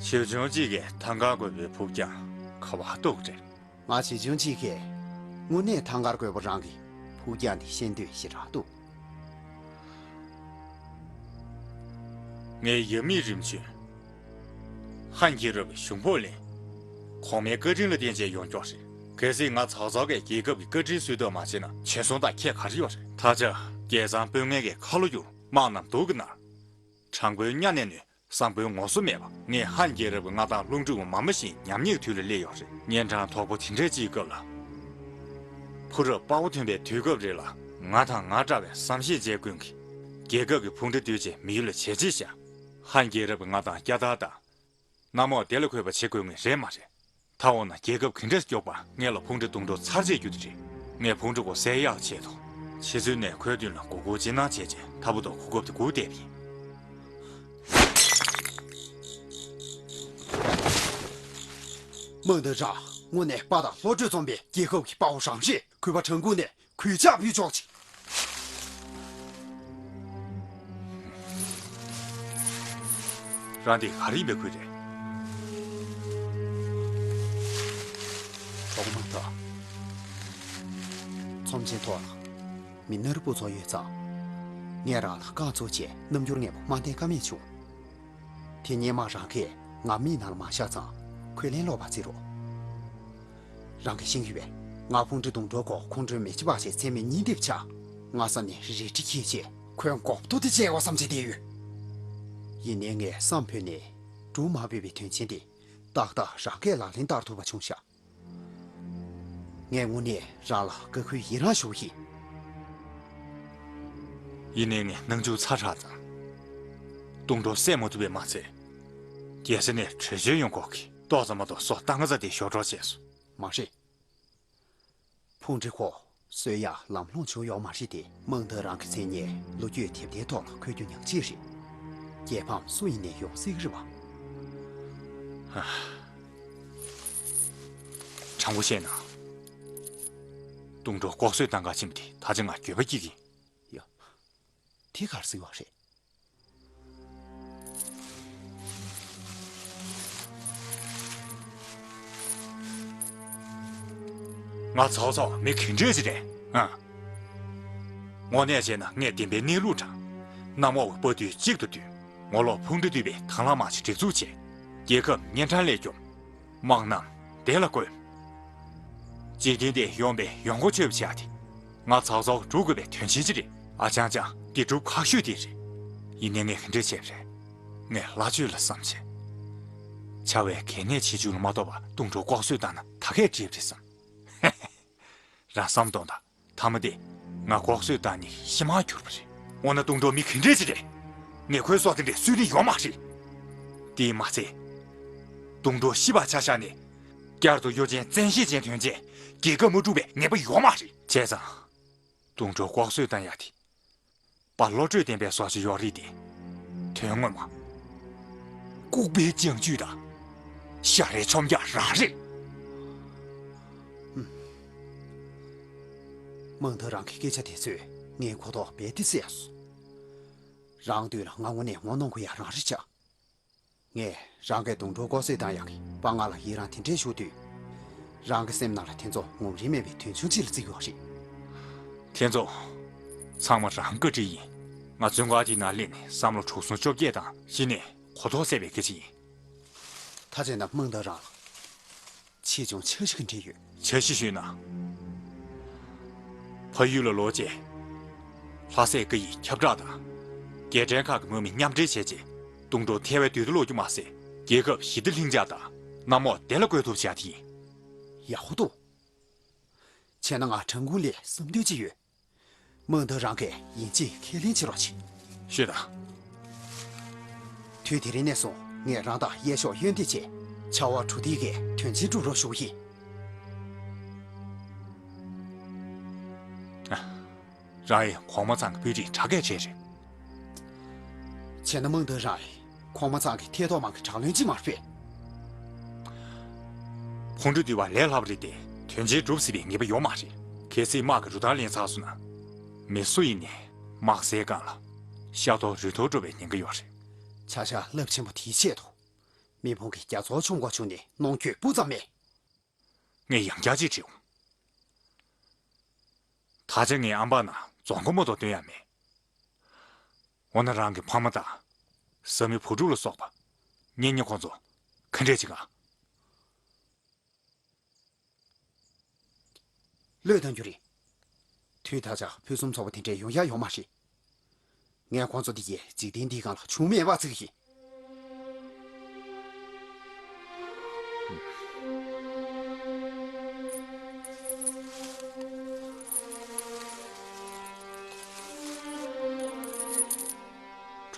བྱིའུ་ཆུང་གཅིག་གིས་ཐང་དཀར་རྒོད་པོའི་ཕུགས་རྒྱང་ག་པར་གཏུགས་རེད། ང་བྱིའུ་ཆུང་གཅིག་གིས་དངོས་གནས་ཐང་དཀར་རྒོད་པོ་རང་གི་ཕུགས་རྒྱང་དེ་ཤེས་འདོད་ཞེ་དྲག་འདུག་ངའི་ཡབ་མེས་རིམ་བྱོན། ཧན་རྒྱལ་རབས་ཀྱི་གཞུང་ཕོགས་ལེན། གོང་མའི་བཀའ་དྲིན་ལ་བརྟེན་བྱས་ཡོང་མགྱོགས་རེད། གལ་སྲིད་ང་ཚ་ཚའོ་གིས་རྒྱལ་ཁབ་ཀྱི་བཀའ་དྲིན་གསོ་ཐབས་མ་བྱས་ན་བྱོལ་སོང་དང་ཁྱད་ག་རེ་ཡོད་རེད། ད་ཆ་རྒྱལ་ཚང་དཔོན་ངན་གྱི་ཁ་ལོ་བསྒྱུར། དམག་རྣམས་སྡུག་གིས་མནར། དྲང་པོའི་གཉའ་ནས་ནོན། བཟང་པོའི་ངོ་སོ་མེད་པ། ངས་ཧན་རྒྱལ་རབས་ཀྱི་མངའ་ཐང་རླུང་འཕྲིན་དབུ་མ་མ་བཞིན་ཉམས་ཉེས་ཀྱི་དུས་ལ་སླེབས་ཡོད་རེད། གཉན་འཕྲང་དོག་པོ་དེ་འདྲའི་གཅིག་སྐབས་ལ། ཕོ་རབ་དཔའ་བོ་ཐོན་པའི་དུས་སྐབས་རེད་ལ། ང་དང་ང་འདྲ་བའི་བསམ་ཤེས་ཅན་ཀུན་གྱིས་རྒྱལ་ཁབ་ཀྱི་ཕུང་འདྲེ་བཏུལ་ཆེད་མི་ཡུལ་ལ་བྱས་རྗེས་བཞག་ཧན་རྒྱལ་རབས་ཀྱི་མངའ་ཐང་བསྐྱར་དར་དང་། གནམ་འོག་བདེ་ལ་འཁོད་པ་བྱེད་དགོས་ངེས་རེད་མ་རེད། ད་འོ་ན་རྒྱལ་ཁབ་ག་འདྲས་མགྱོགས་པ་ངེད་ལ་ཕུང་འདྲེ་དུང་སྒྲོག་ཚར་གཅིག་རྒྱུག་རྒྱུ་རེད། ངས་ཕུང་འདྲེ་ཁོ་བསད་ཡག་ཆེད་དུ། ཕྱི་ཚུལ་ནས་ཁོའི་མདུན་ལ་མགོ་སྒུར་ཅི་གནང་བྱས་རྗེས་ད་བར་དུ་གོ་སྐབས་དེ་སྒུག་བསྡད་པ་ཡིན། མང་ཐང་རང་དངོས་གནས་དཔའ་དང་བློ་གྲོས་འཛོམས་པའི་རྒྱལ་ཁབ་ཀྱི་དཔའ་བོ་རང་རེད། གུས་པ་དྲན་སྐུལ་ནས་གུས་ཕྱག་ཕུལ་ཆོག་ཅིག་རང་འདི་ག་རེ་ཡིན་པའི་ཁུལ་རེད། གྲོགས་མང་ཐང་། ཚོམས་ཆེན་ཐོག་ལ་མི་ནོར་བུ་ཚོ་ཡོད་ཙང་། ངས་རང་ལ་རྐང་བཙུགས་བྱས་རྣམ་འགྱུར་ངན་པ་མ་བསྟན་ཀ་མེད་བྱུང་། དེ་སྔོན་མ་རང་གིས་ང་མིའི་ནང་ལ་མ་བཞག་ཙང་འཁོན་ལན་སློག་པ་བརྩི་རོགས། རང་གིས་ཤེས་ཀྱི་ཡོད་པས། ང་ཕུང་འདྲེ་དུང་སྒྲོག་ཁོ་ཁོང་ཁྲོའི་མེ་ལྕེ་འབར་བྱས་མཚན་མོའི་གཉིད་དེབ་ཆག་སྔ་ས་ནས་རལ་གྲི་འཁྱེར་བྱས་ཁོའི་མགོ་ཐོག་དེ་བཅད་དགོས་བསམ་བྱས་བསྡད་ཡོད། ཡིན་ནའི་ངས་བསམ་ཕོད་ནས་འབྲུ་མ་ཕོད་པའི་དོན་ཆེན་དེ་ཏག་ཏག་རང་གིས་ལག་ལེན་བསྟར་ཐུབ་པ་བྱུང་ཤག་ངས་དངོས་གནས་རང་ལ་དགའ་ཁུལ་ཡི་རངས་ཞུ་གི་ཡིན། ཡིན་ནའི་ངས་སྣང་ཆུང་ཚ་དྲགས་ཙང་། དུང་སྒྲོག་བསད་མ་ཐུབ་པས་མ་ཚད། རྒྱལ་ས་ནས་བྲོས་བྱོལ་ཡོང་གོ་གི་ཏོག་ཙམ་མ་གཏོགས་སོ་ཏང་ག་ས་དེ་ཞོ་གྲོགས་བྱས་སོང་། མ་རེད། ཕུང་འདྲེ་ཁོ་གསོད་ཡག་ལམ་ལྷོང་བྱུང་ཡོད་མ་རེད་དེ། མང་ཐང་རང་གི་མཚན་སྙན་ལོ་རྒྱུས་དེབ་ཐེར་ཐོག་ལ་འཁོད་རྒྱུ་ཉག་གཅིག་རེད། རྒྱལ་ཕམ་སུ་ཡིན་ནའི་ཡོང་སྲིད་ཀྱི་རེད་བ། དྲང་པོ་བཤད་ན། དུང་སྒྲོག་ལྐོག་གསོད་བཏང་ག་ཕྱིན་པ་དེ་ད་ཆ་ང་འགྱོད་པ་སྐྱེ་གི་ཡིན། ཡ། དེ་ག་རེ་ཟེར་བ་རེད། ང་ཚའོ་ཚའོ་མི་ག་འདྲས་ཅིག་རེད་ཨ། དངོས་གནས་བྱས་ན་ངས་བདེན་པའི་གནས་ལུགས་དྲངས། གནམ་འོག་གི་དཔའ་རྟུལ་གཅིག་ཏུ་བསྡུས། ངོ་ལོག་ཕུང་འདྲེ་བཏུལ་བའི་དང་བླངས་དམག་ཆེན་སྒྲིག་འཛུགས་བྱས། རྒྱལ་ཁབ་གཉན་འཕྲང་ལས་སྐྱོབ། དམག་རྣམས་བདེ་ལ་བཀོད། འཇིག་རྟེན་འདིར་ཡོང་པའི་ཡོང་སྒོ་ཆོད་པ་བྱས་ཏེ། ང་ཚའོ་ཚའོ་སྒྲུབ་དགོས་པའི་དོན་ཆེན་ཅིག་རེད། ཨ་ཅང་ཅང་འདི་སྒྲུབ་ཁག་ཤོས་དེ་རེད། ཡིན་ནའི་ངས་ག་འདྲས་བྱས་པ་རེད། ངས་ལྷ་ཆོས་ལ་བསམ་བྱས། བྱ་བའི་གལ་གནད་ཆེ་ཆུང་ལ་མ་གཏོགས་པར་དུང་སྒྲོག་ལྐོག་གསོད་བཏང་ན་ད་གས་འགྲིག་པ་རེད་བསམ། རང་བསམ་གཏོང་དང་། མཐའ་མ་དེ་ང་ལྐོག་གསོད་བཏང་ནས་ཤི་མར་གྱུར་པ་རེད། འོ་ན་དུང་སྒྲོག་མི་ག་འདྲས་ཅིག་རེད། ངས་ཁོའི་སྲོག་དེ་འདྲས་གསོད་ནི་ཡོད་མ་རེད། དེས་མ་ཚད། དུང་སྒྲོག་ཤི་བར་ཆ་བཞག་ནས། བསྐྱར་དུ་གཡོ་ཅན་བཙན་ཤེད་ཅན་ཐོན་རྗེས་རྒྱལ་ཁབ་མ་དཀྲུགས་པའི་ངེས་པ་ཡོད་མ་རེད། བྱས་ཙང་། དུང་སྒྲོག་ལྐོག་གསོད་བཏང་ཡག་དེ། དཔའ་བློ་གྲོས་ལྡན་པའི་བཟོ་ཅིག་ཡོད་རེད་དེ། དོན་ངོ་མ། ལྐུགས་པའི་བྱང་ཆུབ་དང་། ཤ་རའི་ཆོམ་རྒྱག་རང་རེད། མང་ཐང་རང་གི་སྐད་ཆ་དེ་ཚོས་ངའི་གོ་རྟོགས་རྦད་དེ་སད་སོང་། རང་མདུན་ལ་ང་དངོས་གནས་ངོ་གནོང་དགོས་ཡག་རང་རེད་ཤག་ངས་རང་གི་གདོང་གྲོགས་སྐོར་གཟིགས་བཏང་ཡག་གི་པ་ང་ལ་ཡི་རང་དེ་འདྲས་ཞུ་དུས། རང་གི་སེམས་ནང་ལ་དེ་ཚོ་ངོམ་རིན་མེད་པའི་དོན་ཆུང་ཅིག་ལ་བརྩི་གི་ཡོད་རེད། དེ་ཚོ་ཚང་མ་རང་བཀའ་དྲིན་ཡིན། ང་བཙོན་ཁང་དེའི་ནང་སླེབས་ནས་བསམ་བློ་དྲུག་སོང་བཅོ་བརྒྱད་དང་གཞི་ནས་གོ་རྟོགས་སད་པའི་སྐད་ཆ་ཡིན། ད་བྱས་ན་རྨོངས་དང་རང་ལ། ཆེ་ཆུང་ཆ་ཞིག་གི་འབྲེལ་ཡོད། འཆར་གཞི་ཞུས་ན། ཕ་ཡུལ་ལ་ལོག་རྗེས། ལྷ་སའི་བཀའ་ཡིག་ཁྱབ་བསྒྲགས་དང་། རྒྱལ་ཕྲན་ཁག་གི་དམག་མི་མཉམ་འབྲེལ་བྱས་རྗེས། གདོང་གྲོགས་ཐེ་བའི་དུས་དུ་ལོག་རྒྱུ་མ་ཟད། རྒྱལ་ཁབ་ཞི་བདེ་ལྷིང་འཇགས་དང་གནམ་འོག་བདེ་ལ་འགོད་ཐུབ་བྱ་དེ་ཡིན། ཡག་པོ་འདུག་བྱས་ན་ང་དྲན་གུང་ལས་བསམ་འདུན་ཅིག་ཡོད། མང་ཐོས་རང་གིས་ཡིན་གཅིག་ཁས་ལེན་བྱེད་རོགས་བྱེད། ཤོད་དང་། དུས་དེ་རིང་ནས་བཟུང་ངས་རང་དང་གཡས་ཕྱོགས་གཡོན་ཐེ་བྱས། ཆར་པ་གྲུ་འདེགས་ཀྱི་དོན་ཆེན་སྒྲུབ་རོགས་ཞུ་གི་ཡིན། ཨ། རང་ཡིས་གོང་མ་ཚང་གི་དཔོན་རིགས་དྲག་སྐད་བྱས་རེད། བྱས་ན་མང་ཐོས་རང་ཡིས། གོང་མ་ཚང་གི་ཐད་གཏོགས་མང་གི་དྲག་རློན་ཅིག་མ་རེད་པས། ཕུང་འདྲེ་འདུལ་བ་ལས་སླ་པོ་རེད་དེ། དོན་ཆེན་སྒྲུབ་སྲིད་པའི་ངེས་པ་ཡོད་མ་རེད། གལ་སྲིད་དམག་གི་རུ་སྟར་ལེན་ཚར་སོང་ན། མི་སུ་ཡིན་ནའི་དམག་སའི་སྒང་ལ་ཤ་ཐོར་རུས་ཐོར་འགྲོ་བའི་ཉེན་ཁ་ཡོད་རེད། བྱ་བཞག་རླབས་ཆེན་པོ་དེའི་ཆེད་དུ། མི་ཕམ་གྱི་རྒྱ་མཚོར་མཆོང་དགོས་བྱུང་ནས་གནོང་འགྱོད་སྤུ་ཙམ་མེད། ངས་ཡང་བསྐྱར་ཅིག་དྲིས་འོང་། ད་ཆ་ངའི་ཨམ་ཕྲག་ནང་རྫོང་མགོ་མ་གཏོགས་སྟོན་ཡ་མེད། འོ་ན་རང་གི་ཕ་མ་དང་། བཟའ་མི་བུ་ཕྲུག་ལ་སོགས་པ། གཉེན་ཉེ་ཁོང་ཚོ་ག་འདྲས་བྱེད་ག་བློས་བཏང་རྒྱུ་རེད། དུས་ད་ཆ་ཕུན་སུམ་ཚོགས་པ་དེ་འདྲས་ཡོང་ཡ་ཡོད་མ་རེད། ངས་ཁོང་ཚོ་འདི་གའི་འཇིག་རྟེན་འདིའི་སྒང་ལ་ཆུང་མེད་པ་བརྩི་གི་ཡིན།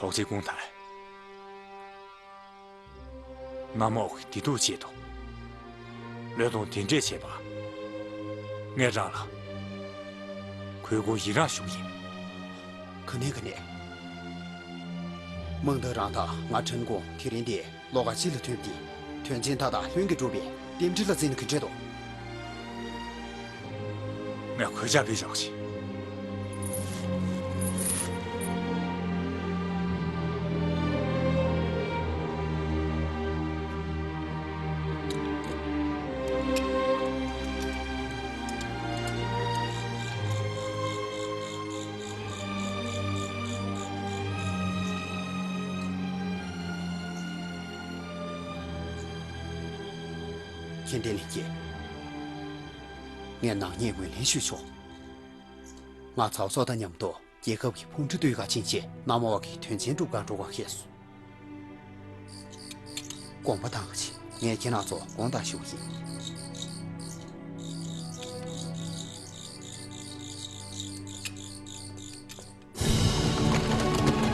གྲོགས་མཆེད་ཀུང་ཐའེ། གནམ་འོག་གི་བདེ་སྡུག་ཆེད་དུ། བློས་གཏོང་དེ་འདྲས་བྱས་པ། ངས་རང་ལ་གུས་བཀུར་ཡི་རངས་ཞུ་གི་ཡིན། ག་ནས་ག་ནས། མང་ཐོས་རང་དང་ང་དྲན་གུང་དེ་རིང་འདི་ལོ་ཁ་སྤྱི་ལ་ཐོན་ཏེ། དོན་ཆེན་མཐའ་དག་ལྷུན་གྱིས་གྲུབ་པའི་རྟེན་འབྲེལ་ལ་བརྩིས་ན་ག་འདྲས་འདུག་ངས་གུས་ཕྱག་ཕུལ་ཆོག་ཅིག་མཁྱེན་ལྡན་ལྷན་རྒྱས། ངས་ནག་ཉེས་ངོས་ལེན་ཞུས་ཆོག་ང་ཚའོ་སོ་དང་མཉམ་དུ་རྒྱལ་ཁབ་ཀྱི་ཕུང་ཁྲི་བཏུལ་ག་ཕྱིན་ཆད་གནམ་འོག་གི་དོན་ཆེན་སྒྲུབ་ག་འགྲོ་ག་ཤེས་སོང་། དགོངས་པ་དྭངས་པ་བྱེད། ངས་ཁྱེད་རང་ཚོ་དགོངས་དག་ཞུ་གི་ཡིན།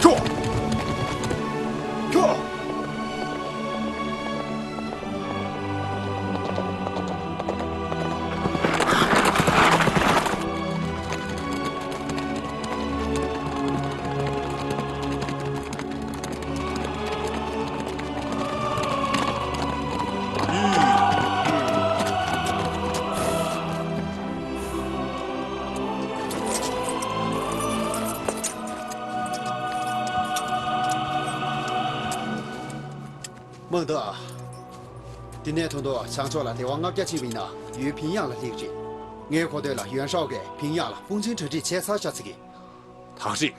ཁྱོ། ཁྱོ། མང་ཐོས། འདི་ནས་ད་དུང་བྱང་ཕྱོགས་ལ་སྡེ་བ་ལྔ་བརྒྱ་ཕྱིན་པ་ཡིན་ན་ཡུལ་ཕིང་ཡང་ལ་སླེབས་ཀྱི་རེད། ངའི་གོ་ཐོས་ལ་ཡོན་ཧྲའོ་གིས་ཕིང་ཡང་ལ་དཔུང་ཆེན་གྲ་སྒྲིག་བྱས་ཚར་ཤག་ཟེར་གི། ད་རེད།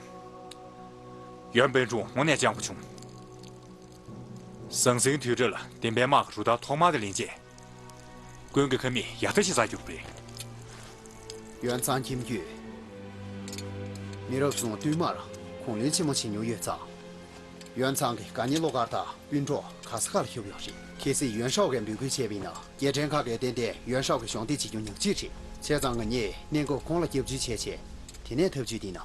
ཡོན་པན་ཀྲུང་དངོས་གནས་སྤྱང་པོ་བྱུང་། ཟང་ཟིང་དུས་དྲན་ལ་བདེན་པའི་དམག་གི་རུ་སྟར་ཐོག་མར་དེ་ལེན་རྗེས། ཀུན་གྱི་ཁ་མིག་ཡར་ལྟ་ཞིག་ཟ་རྒྱུ་རེད། ཡོན་ཙང་ཁྱིམ་རྒྱུད། མི་རབས་གསུམ་བསྟུད་མར་གུང་ལོན་ཆེན་མོ་བྱེད་མྱོང་ཡོད་ཙང་། ཡོན་ཙང་གི་དགའ་ཉེ་བློ་དཀར་དང་སྤུན་གྲོགས་ག་ས་ག་ལ་ཁྱབ་ཡོད་རེད། གལ་སྲིད་ཡོན་ཧྲའོ་གིས་འབོད་སྐུལ་བྱས་པ་ཡིན་ན་རྒྱལ་ཕྲན་ཁག་གིས་ཏན་ཏན་ཡོན་ཧྲའོ་གི་གཞོགས་འདེགས་བྱེད་རྒྱུ་ཉག་གཅིག་རེད། བྱས་ཙང་ང་གཉིས་གནས་སྐབས་ཁོང་ལ་སྐྱབས་བཅོལ་བྱས་བྱས། དེ་ནས་ཐབས་ཇུས་འདི་ན།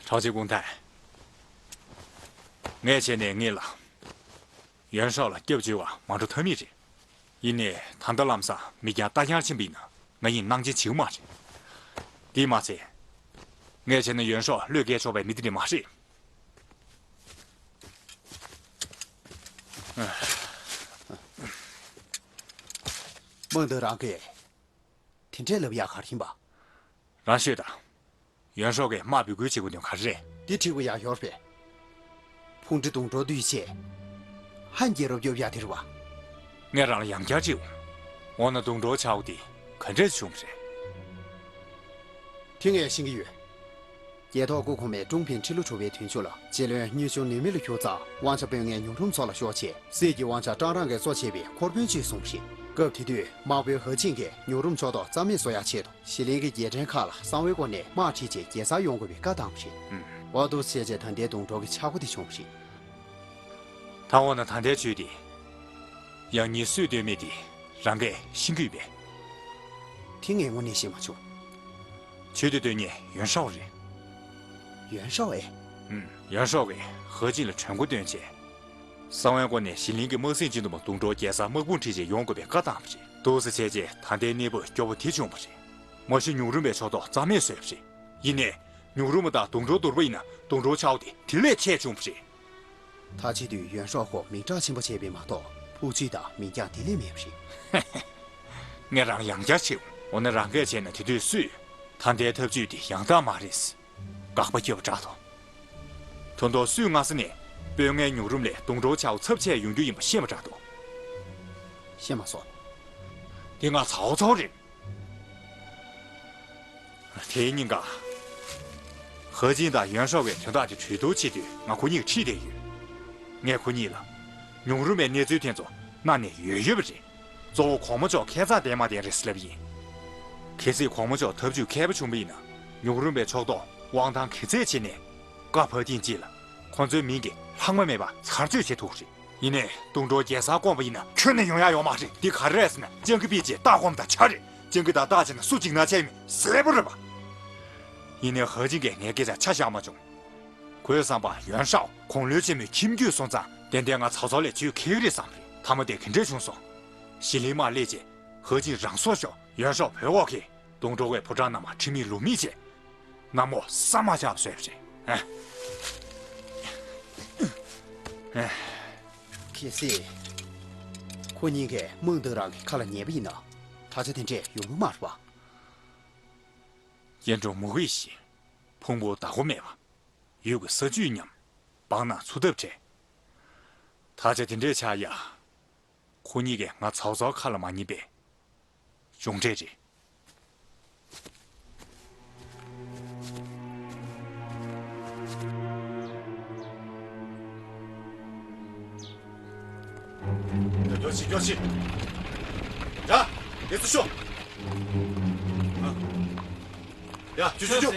གྲོགས་མཆེད་ཀུང་ཐའེ། ངས་བྱས་ནས་ངེད་ལ། ཡོན་ཧྲའོ་ལ་སྐྱབས་བཅོལ་བ་མ་འགྲོ་ཐབས་མེད་རེད། ཡིན་ནའི་ད་ལྟ་ལམ་སང་མི་རྐྱང་རྟ་རྐྱང་ཕྱིན་པ་ཡིན་ན་ང་ཡིས་སྣང་ཆེན་བྱེད་ཀྱི་མ་རེད། དེས་མ་ཚད། ངས་བྱས་ན་ཡོན་ཧྲའོ་བློས་འགེལ་ཆོག་པའི་མི་དེ་འདྲ་མ་རེད། མང་ཐོས་རང་གིས། དེ་འདྲས་ལབ་ཡག་ག་རེ་ཡིན་པ། རང་ཤོད་དང་། ཡོན་ཧྲའོ་གིས་དམག་འབོད་སྐུལ་བྱེད་དགོས་དོན་ག་རེ་རེད། འདི་འགྲིག་པ་ཡག་ཡོད་རེད་པས། ཕུང་ཁྲི་དུང་སྒྲོག་འདུས་བྱས། ཧན་རྒྱལ་རབས་རྒྱོབ་ཡ་དེ་རེད་བ། ངས་རང་ལ་ཡང་བསྐྱར་དྲིས་འོང་། འོ་ན་དུང་སྒྲོག་ཆག་སྒོ་དེ་ག་འདྲས་བྱུང་བ་རེད། དེ་ངས་ཤེས་ཀྱི་ཡོད། རྒྱལ་ཐོག་སྐུ་གོང་མས་ཀྲུང་ཕིང་ཁྲི་ལོ་དྲུག་པའི་དུས་མཆོད་ལ་རྗེ་བློན་གཉོས་ཆུང་ནུས་མེད་ལ་ཞུགས་ཙང་དབང་ཆ་དཔོན་ངན་ཉུང་རུམ་ཚོ་ལ་ཤོར་བྱས། སྲིད་ཀྱི་དབང་ཆ་ཀྲང་རང་གིས་གཙོ་བྱས་པའི་འཁོར་དཔོན་ཅིག་བཟུང་བ་རེད། སྐབས་དེ་དུས་དམག་དཔོན་ཧེ་ཅིན་གྱིས་ཉུང་རུམ་ཕྱོགས་གཏོགས་རྩ་མེད་བཟོ་ཡག་ཆེད་དུ། ཞི་ལིང་གི་རྗེས་དྲན་ཁག་ལ་གསང་བའི་སྒོ་ནས་དམག་ཁྲིད་བྱས་རྒྱལ་སར་ཡོང་དགོས་པའི་བཀའ་བཏང་བ་རེད། ཨུམ། འོ་འདུག་བྱས་རྗེས་ད་ལྟའི་དུང་སྒྲོག་གི་ཆག་སྒོ་དེ་བྱུང་བ་རེད། ད་འོ་ན་ད་ལྟའི་ཇུས་དེ། ཡང་སྙིང་སུས་བཏོན་མེད་དེ་རང་གིས་ཤེས་ཀྱི་ཡོད་པས། དེ་ངས་དངོས་གནས་ཤེས་མ་བྱུང་། ཇུས་དེ་བཏོན་མཁན་ཡོན་ཧྲའོ་རེད། ཡོན་ཧྲའོ་ཨེ། ཨུམ། ཡོན་ཧྲའོ་གིས་ཧེ་ཅིན་ལ་གྲོས་འགོ་བཏོན་བྱས། གསང་བའི་སྒོ་ནས་ཞི་ལིང་གི་དམག་སྲིད་སྤྱི་འདོམས་པ་དུང་སྒྲོག་རྒྱལ་སར་དམག་དཔུང་ཁྲིད་བྱས་ཡོང་དགོས་པའི་བཀའ་བཏང་བ་རེད། འདུག་སེ་བྱས་རྗེས་ད་ལྟའི་གནས་བབ་སྐྱོ་པོ་དེ་བྱུང་བ་རེད། མ་གཞི་ཉུང་རུམ་པའི་ཕྱོགས་གཏོགས་རྩ་མེད་བཟོས་པ་རེད། ཡིན་ནའི། ཉུང་རུམ་དང་དུང་སྒྲོག་བསྡུར་བ་ཡིན་ན་དུང་སྒྲོག་ཆག་སྒོ་དེ་དེ་ལས་ཆེ་བྱུང་བ་རེད། ད་བྱེད་དུས་ཡོན་ཧྲའོ་ཁོ་མིང་གྲགས་ཆེན་པོ་བྱས་པས་མ་གཏོགས་ཕུགས་ཚུལ་དང་མིང་རྐྱང་དེ་ལས་མེད་པ་རེད། ངས་རང་ཡང་བསྐྱར་བྱེད། འོ་ན་རང་གིས་བྱས་ན་དེ་དུས་སུས་ད་ལྟའི་ཐབས་ཇུས་དེ་ཡང་དག་མ་རེད། དགག་པ་བརྒྱབ་པ་འདྲ་འདུག་ད་དུང་སུས་སྔ་ས་ནས་དཔོན་ངན་ཉུང་རུམ་ལས་དུང་སྒྲོག་ཆག་སྒོ་ཚབས་ཆེ་ཡོང་རྒྱུ་ཡིན་པ་ཤེས་པ་འདྲ་འདུག་ཤེས་མ་སོང་། དེ་ང་ཚའོ་ཚའོ་རེད། དེའི་ཉིན་ཀ། ཧེ་ཅིན་དང་ཡོན་ཧྲའོ་བའི་དོན་དག་དེ་གྲོས་བསྡུར་བྱེད་དུས་ང་ཁོ་གཉིས་ཁྲིད་བསྡད་ཡོད། ངས་ཁོ་གཉིས་ལ། ཉུང་རུམ་པའི་གནས་ཚུལ་དེ་ཚོ་གནའ་ནས་ཡོད་ཡོད་པ་རེད། གཙོ་བོ་གོང་མ་མཆོག་ཁེ་མཚང་ལྡན་མ་ལྡན་རེད་ཟེར་ལབ་ཡིན། གལ་སྲིད་གོང་མ་མཆོག་ཐབས་ཇུས་མཁས་པོ་བྱུང་བ་ཡིན་ན། ཉུང་རུམ་པའི་ཕྱོགས་གཏོགས་དབང་ཐང་གི་ཚད་བྱས་ནས། བཀའ་བབས་ཐེངས་གཅིག་ལ་ཁོང་ཚོའི་མིང་གི་ལྷག་མ་མེད་པ་ཚར་གཅོད་བྱེད་ཐུབ་རེད། ཡིན་ནའི་དུང་སྒྲོག་རྒྱལ་སར་བསྐོངས་པ་ཡིན་ན་ཁྱོན་ནས་ཡོང་ཡ་ཡོད་མ་རེད། འདི་ག་རེ་རེད་ཟེར་ན་སྤྱང་ཀི་པིས་ཅིག་ལྟ་སྒོམ་དང་ཆ་རེད། སྤྱང་ཀི་དང་ལྟ་བྱས་ན་སུ་འཇིགས་སྣང་ཆེ་མིན་གསལ་པོ་རེད་པ། ཡིན་ནའི་ཧེ་ཅིན་གྱིས་ངའི་སྐད་ཆ་ཆ་བཞག་མ་བྱུང་། ཁོའི་བསམ་པར་ཡོན་ཧྲའོ་གོང་ལོས་ཆེན་མོའི་ཁྱིམ་རྒྱུད་སོང་ཙང་ཏན་ཏན་ང་ཚའོ་ཚའོ་ལས་ཇུས་འཁྱེར་གི་རེད་བསམ་རེད། མཐའ་མ་དེ་ག་འདྲས་བྱུང་སོང་། ཞི་ལིང་དམག་སླེབས་རྗེས་ཧེ་ཅིན་རང་སྲོག་ཤོར། ཡོན་ཧྲའོ་བོད་འོག་གི་དུང་སྒྲོག་པའི་ཕོ་བྲང་ནང་མར་ཁྲིམས་མེད་ལུགས་མེད་བྱས། གནམ་འོག་ས་མ་ཆགས་པ་བཟོས་པ་རེད། ཨ། ཨ། གལ་སྲིད། ཁོ་གཉིས་ཀས་མང་ཐོས་རང་གི་ཁ་ལ་ཉན་པ་ཡིན་ན། ད་ཆ་དེ་འདྲས་ཡོང་གི་མ་རེད་པ། གཡས་འགྲོ་མུ་གེ་ཤི། ཕུང་པོ་བདག་པོ་མེད་པ། ཡུལ་གྱི་ས་བཅུད་ཉམས། སྦྲང་ནག་འཚོ་ཐབས་བྲལ། ད་ཆ་དེ་འདྲས་ཆགས་ཡ། ཁོ་གཉིས་ཀས་ང་ཚའོ་ཚའོ་ཁ་ལ་མ་ཉན་པའི་གྱོང་འཕྲད་རེད། མགྱོགས་ཤིག་མགྱོགས་ཤིག་ཡ། དེ་ཚོ་ཤོག་ཡ། ཆུ་ཆུ་ཆུ།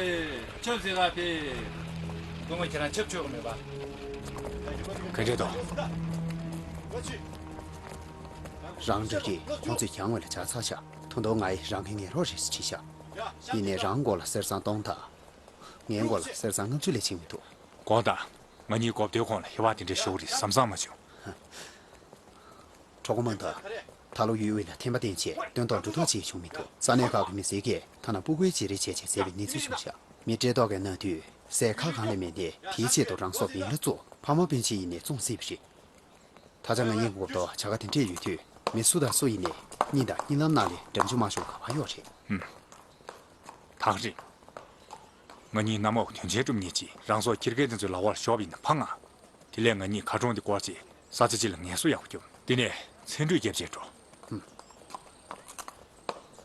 ཆབ་སྲིད་ལ་ཕེབས། སྐུ་ངོ་ཁྱེད་རང་ཆབ་མཆོད་གི་མེད་པ། ག་འདྲས་འདུག་རང་འདྲ་རེད། ཁོང་ཚོས་གྱང་བ་ལ་ཇག་ཚར་ཤག་ད་དུང་ང་ཡིས་རང་གི་ངན་རོགས་རེད་ཟེར་བྲིས་ཤག་ཡིན་ནའི་རང་མགོ་ལ་གསེར་སྲང་སྟོང་དང་། ངའི་མགོ་ལ་གསེར་སྲང་ལྔ་བཅུ་ལས་ཕྱིན་མི་འདུག་དགོངས་དག་ང་གཉིས་གོ་བདེ་ཁོང་ལ་ཧེ་བག་དེ་འདྲ་ཤོར་གི་རེད་བསམ་བསམ་མ་བྱུང་། གྲོགས་པོ་མང་ཐོས། ད་ལོ་ཡུལ་དབུས་ལ་ཐན་པ་བསྟན་ཆེད་སྟོན་ཐོག་འབྲུ་ཐོག་ཅིག་བྱུང་མི་འདུག་ས་གནས་ཁག་གི་མི་སེར་གྱིས་ཐ་ན་སྤུ་གུའི་བྱེད་རིགས་བྱས་བྱས་བཟས་པའི་གནས་ཚུལ་བྱུང་ཤག་མི་བཀྲེས་ལྟོགས་ཀྱིས་མནར་དུས་ཟས་ཁ་གང་ལས་མེད་དེ་དེའི་ཆེད་དུ་རང་སྲོག་བིང་ལ་བཙུགས། ཕ་མ་སྤུན་མཆེད་ཡིན་ནའི་བཙོང་སྲིད་པ་རེད། ད་ཆ་ང་གཉིས་འགོག་ཐོག་བྱ་དགའ་དེ་འདྲས་ཡོད་དུས་མི་སུ་དང་སུ་ཡིན་ནའི་གཉིད་དང་གཉིད་ལམ་ནང་ལས་འགྲམ་ཆུ་མ་ཤོར་ག་པར་ཡོད་རེད། ཧུམ། ཐག་རིང་། ང་གཉིས་གནམ་འོག་དོན་ཆེན་སྒྲུབ་མཁན་གྱིས་རང་སྲོག་ཁྱེར་མཁན་དེ་ཚོའི་ལག་པར་ཤོར་བ་ཡིན་ན་ཕངས་ང་། དེ་ལས་ང་གཉིས་མཁར་གྲོང་འདི་བསྐོར་རྗེས་ས་ཆ་གཅིག་ལ་ངལ་གསོ་ཡག་པོ་རྒྱོབ། དེ་ནས་ཚེ་འགྲུལ་རྒྱབ་བྱས་འགྲོ། ཧུམ།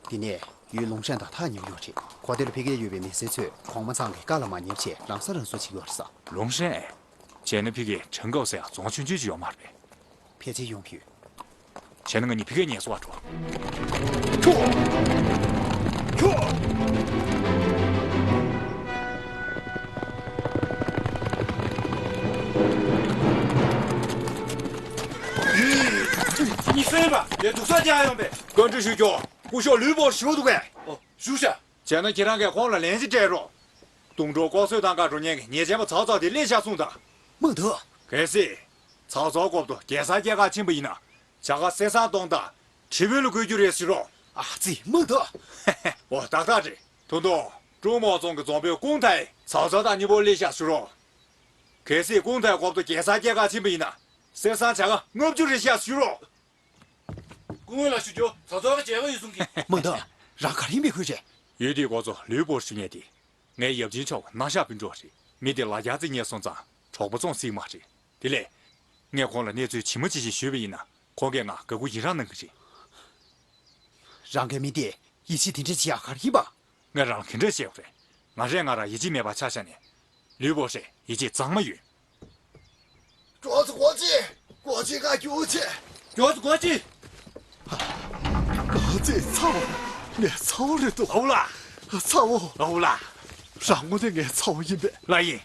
དེ་ནས་ཡུལ་ལུང་ཧྲན་དང་ཐག་ཉེ་པོ་ཡོད་རེད། གོ་ཐོས་ལ་ཕ་གིར་ཡོད་པའི་མི་སེར་ཚོས་གོང་མ་ཚང་གི་བཀའ་ལ་མ་ཉན་བྱས་རང་ས་རང་སྲོག་བྱེད་ཀྱི་ཡོད་རེད་ས། ལུང་ཧྲན་ཨེ། བྱས་ན་ཕ་གིར་ཁྲིན་ཀའོ་ཟེར་ཡག་རྫོང་ཆུང་ཆུང་ཅིག་ཡོད་མ་རེད་པས། ཕལ་ཆེར་ཡོང་གི་ཡོད། བྱས་ན་ང་གཉིས་ཕ་གིར་ངལ་གསོ་བར་འགྲོ། ཁྱོ། ཁྱོ། གཉིད་སད་པ་ལས་སྡུག་ས་རྒྱག་ཡོང་པས། བཀའ་འདྲི་ཞུ་རྒྱུ། སྐུ་ཞབས་ལུས་པོར་ཞུ་འདུག་གས། ཨོ། ཞུ་ཤག་བྱས་ན་ཁྱེད་རང་གིས་ཁོང་ལ་ལན་ཅིག་སྤྲད་རོགས། དུང་སྒྲོག་ལྐོག་གསོད་བཏང་ག་འགྲོ་མཁན་གྱི་ཉེས་ཅན་པ་ཚའོ་ཚའོ་དེ་སླེབས་ཤག་གསུངས་དང་། མང་ཐོས། གལ་སྲིད། ཚའོ་ཚའོ་སྐོར་དུ་རྒྱལ་སར་སྐྱེལ་ག་ཕྱིན་པ་ཡིན་ན། བྱ་དགའ་གསེར་སྲང་སྟོང་དང་། ཁྲི་དཔོན་ལ་བསྐོ་རྒྱུ་རེད་ཟེར་རོགས། ཨ་ཙི་མང་ཐོས། འོ་ཏག་ཏག་རེད། ད་དུང་ཀྲུང་མོ་རྫོང་གི་རྫོང་དཔོན་ཀུང་ཐའེ་ཚའོ་ཚའོ་དང་གཉིས་པོ་སླེབས་ཤག་ཟེར་རོགས། གལ་སྲིད་ཀུང་ཐའེ་སྐོར་དུ་རྒྱལ་སར་སྐྱེལ་ག་ཕྱིན་པ་ཡིན་ན། གསེར་སྲང་བྱ་དགའ་ལྔ་བཅུ་རེ་བཞག་ཞུ་རོགས། སྐུ་ངོ་ལ་ཞུ་རྒྱུ་ཚ་ཚོར་གྱི་མཇལ་ཁ་ཡོད་གསུང་གི། མང་ཐོས། རང་ག་རེ་ཡིན་པའི་ཁུལ་རེད། ཡུལ་དེའི་འགོ་གཙོ་ལུའི་པོར་ཞུ་མཁན་དེ། ངའི་ཡབ་ཆེན་མཆོག་གི་རྣ་ཤག་སྤུན་གྲོགས་རེད། མི་དེ་ལ་རྒྱ་རྩིས་ཉན་སོང་ཙང་གྲོགས་པོ་བཙོང་སྲིད་མ་རེད། དེ་ལས། ངས་ཁོང་ལ་གནས་ཚུལ་ཇི་མ་ཇི་བཞིན་ཞུས་པ་ཡིན་ན། ཁོང་གིས་ང་དགའ་མགུ་ཡི་རངས་གནང་གི་རེད། རང་གི་མི་དེས་ཡིད་ཆེས་དེ་འདྲ་བྱེད་ཡག་ག་རེ་ཡིན་པ། ངས་རང་ལ་ག་འདྲ་བཤད་དགོས་རེད། ང་རས་ང་རང་ཡིད་ཆེས་མེད་པ་ཆ་བཞག་ནས། ལུས་པོ་རེད་ཡིད་ཆེས་གཙང་མ་ཡོད། མགྱོགས་ཙམ་སྒོ་ཕྱེ། སྒོ་ཕྱེ་ཁ་རྒྱུག་ཆེ། མགྱོགས་ཙམ་སྒོ་ཕྱེ། ག་ཚོད་ཚ་བོ། ངའི་ཚ་བོ་རེད་འདུག་ཨོ་ལ། ཚ་བོ། ཨོ་ལ། རང་དངོས་གནས་ངའི་ཚ་བོ་ཡིན་པས། ལགས་ཡིན།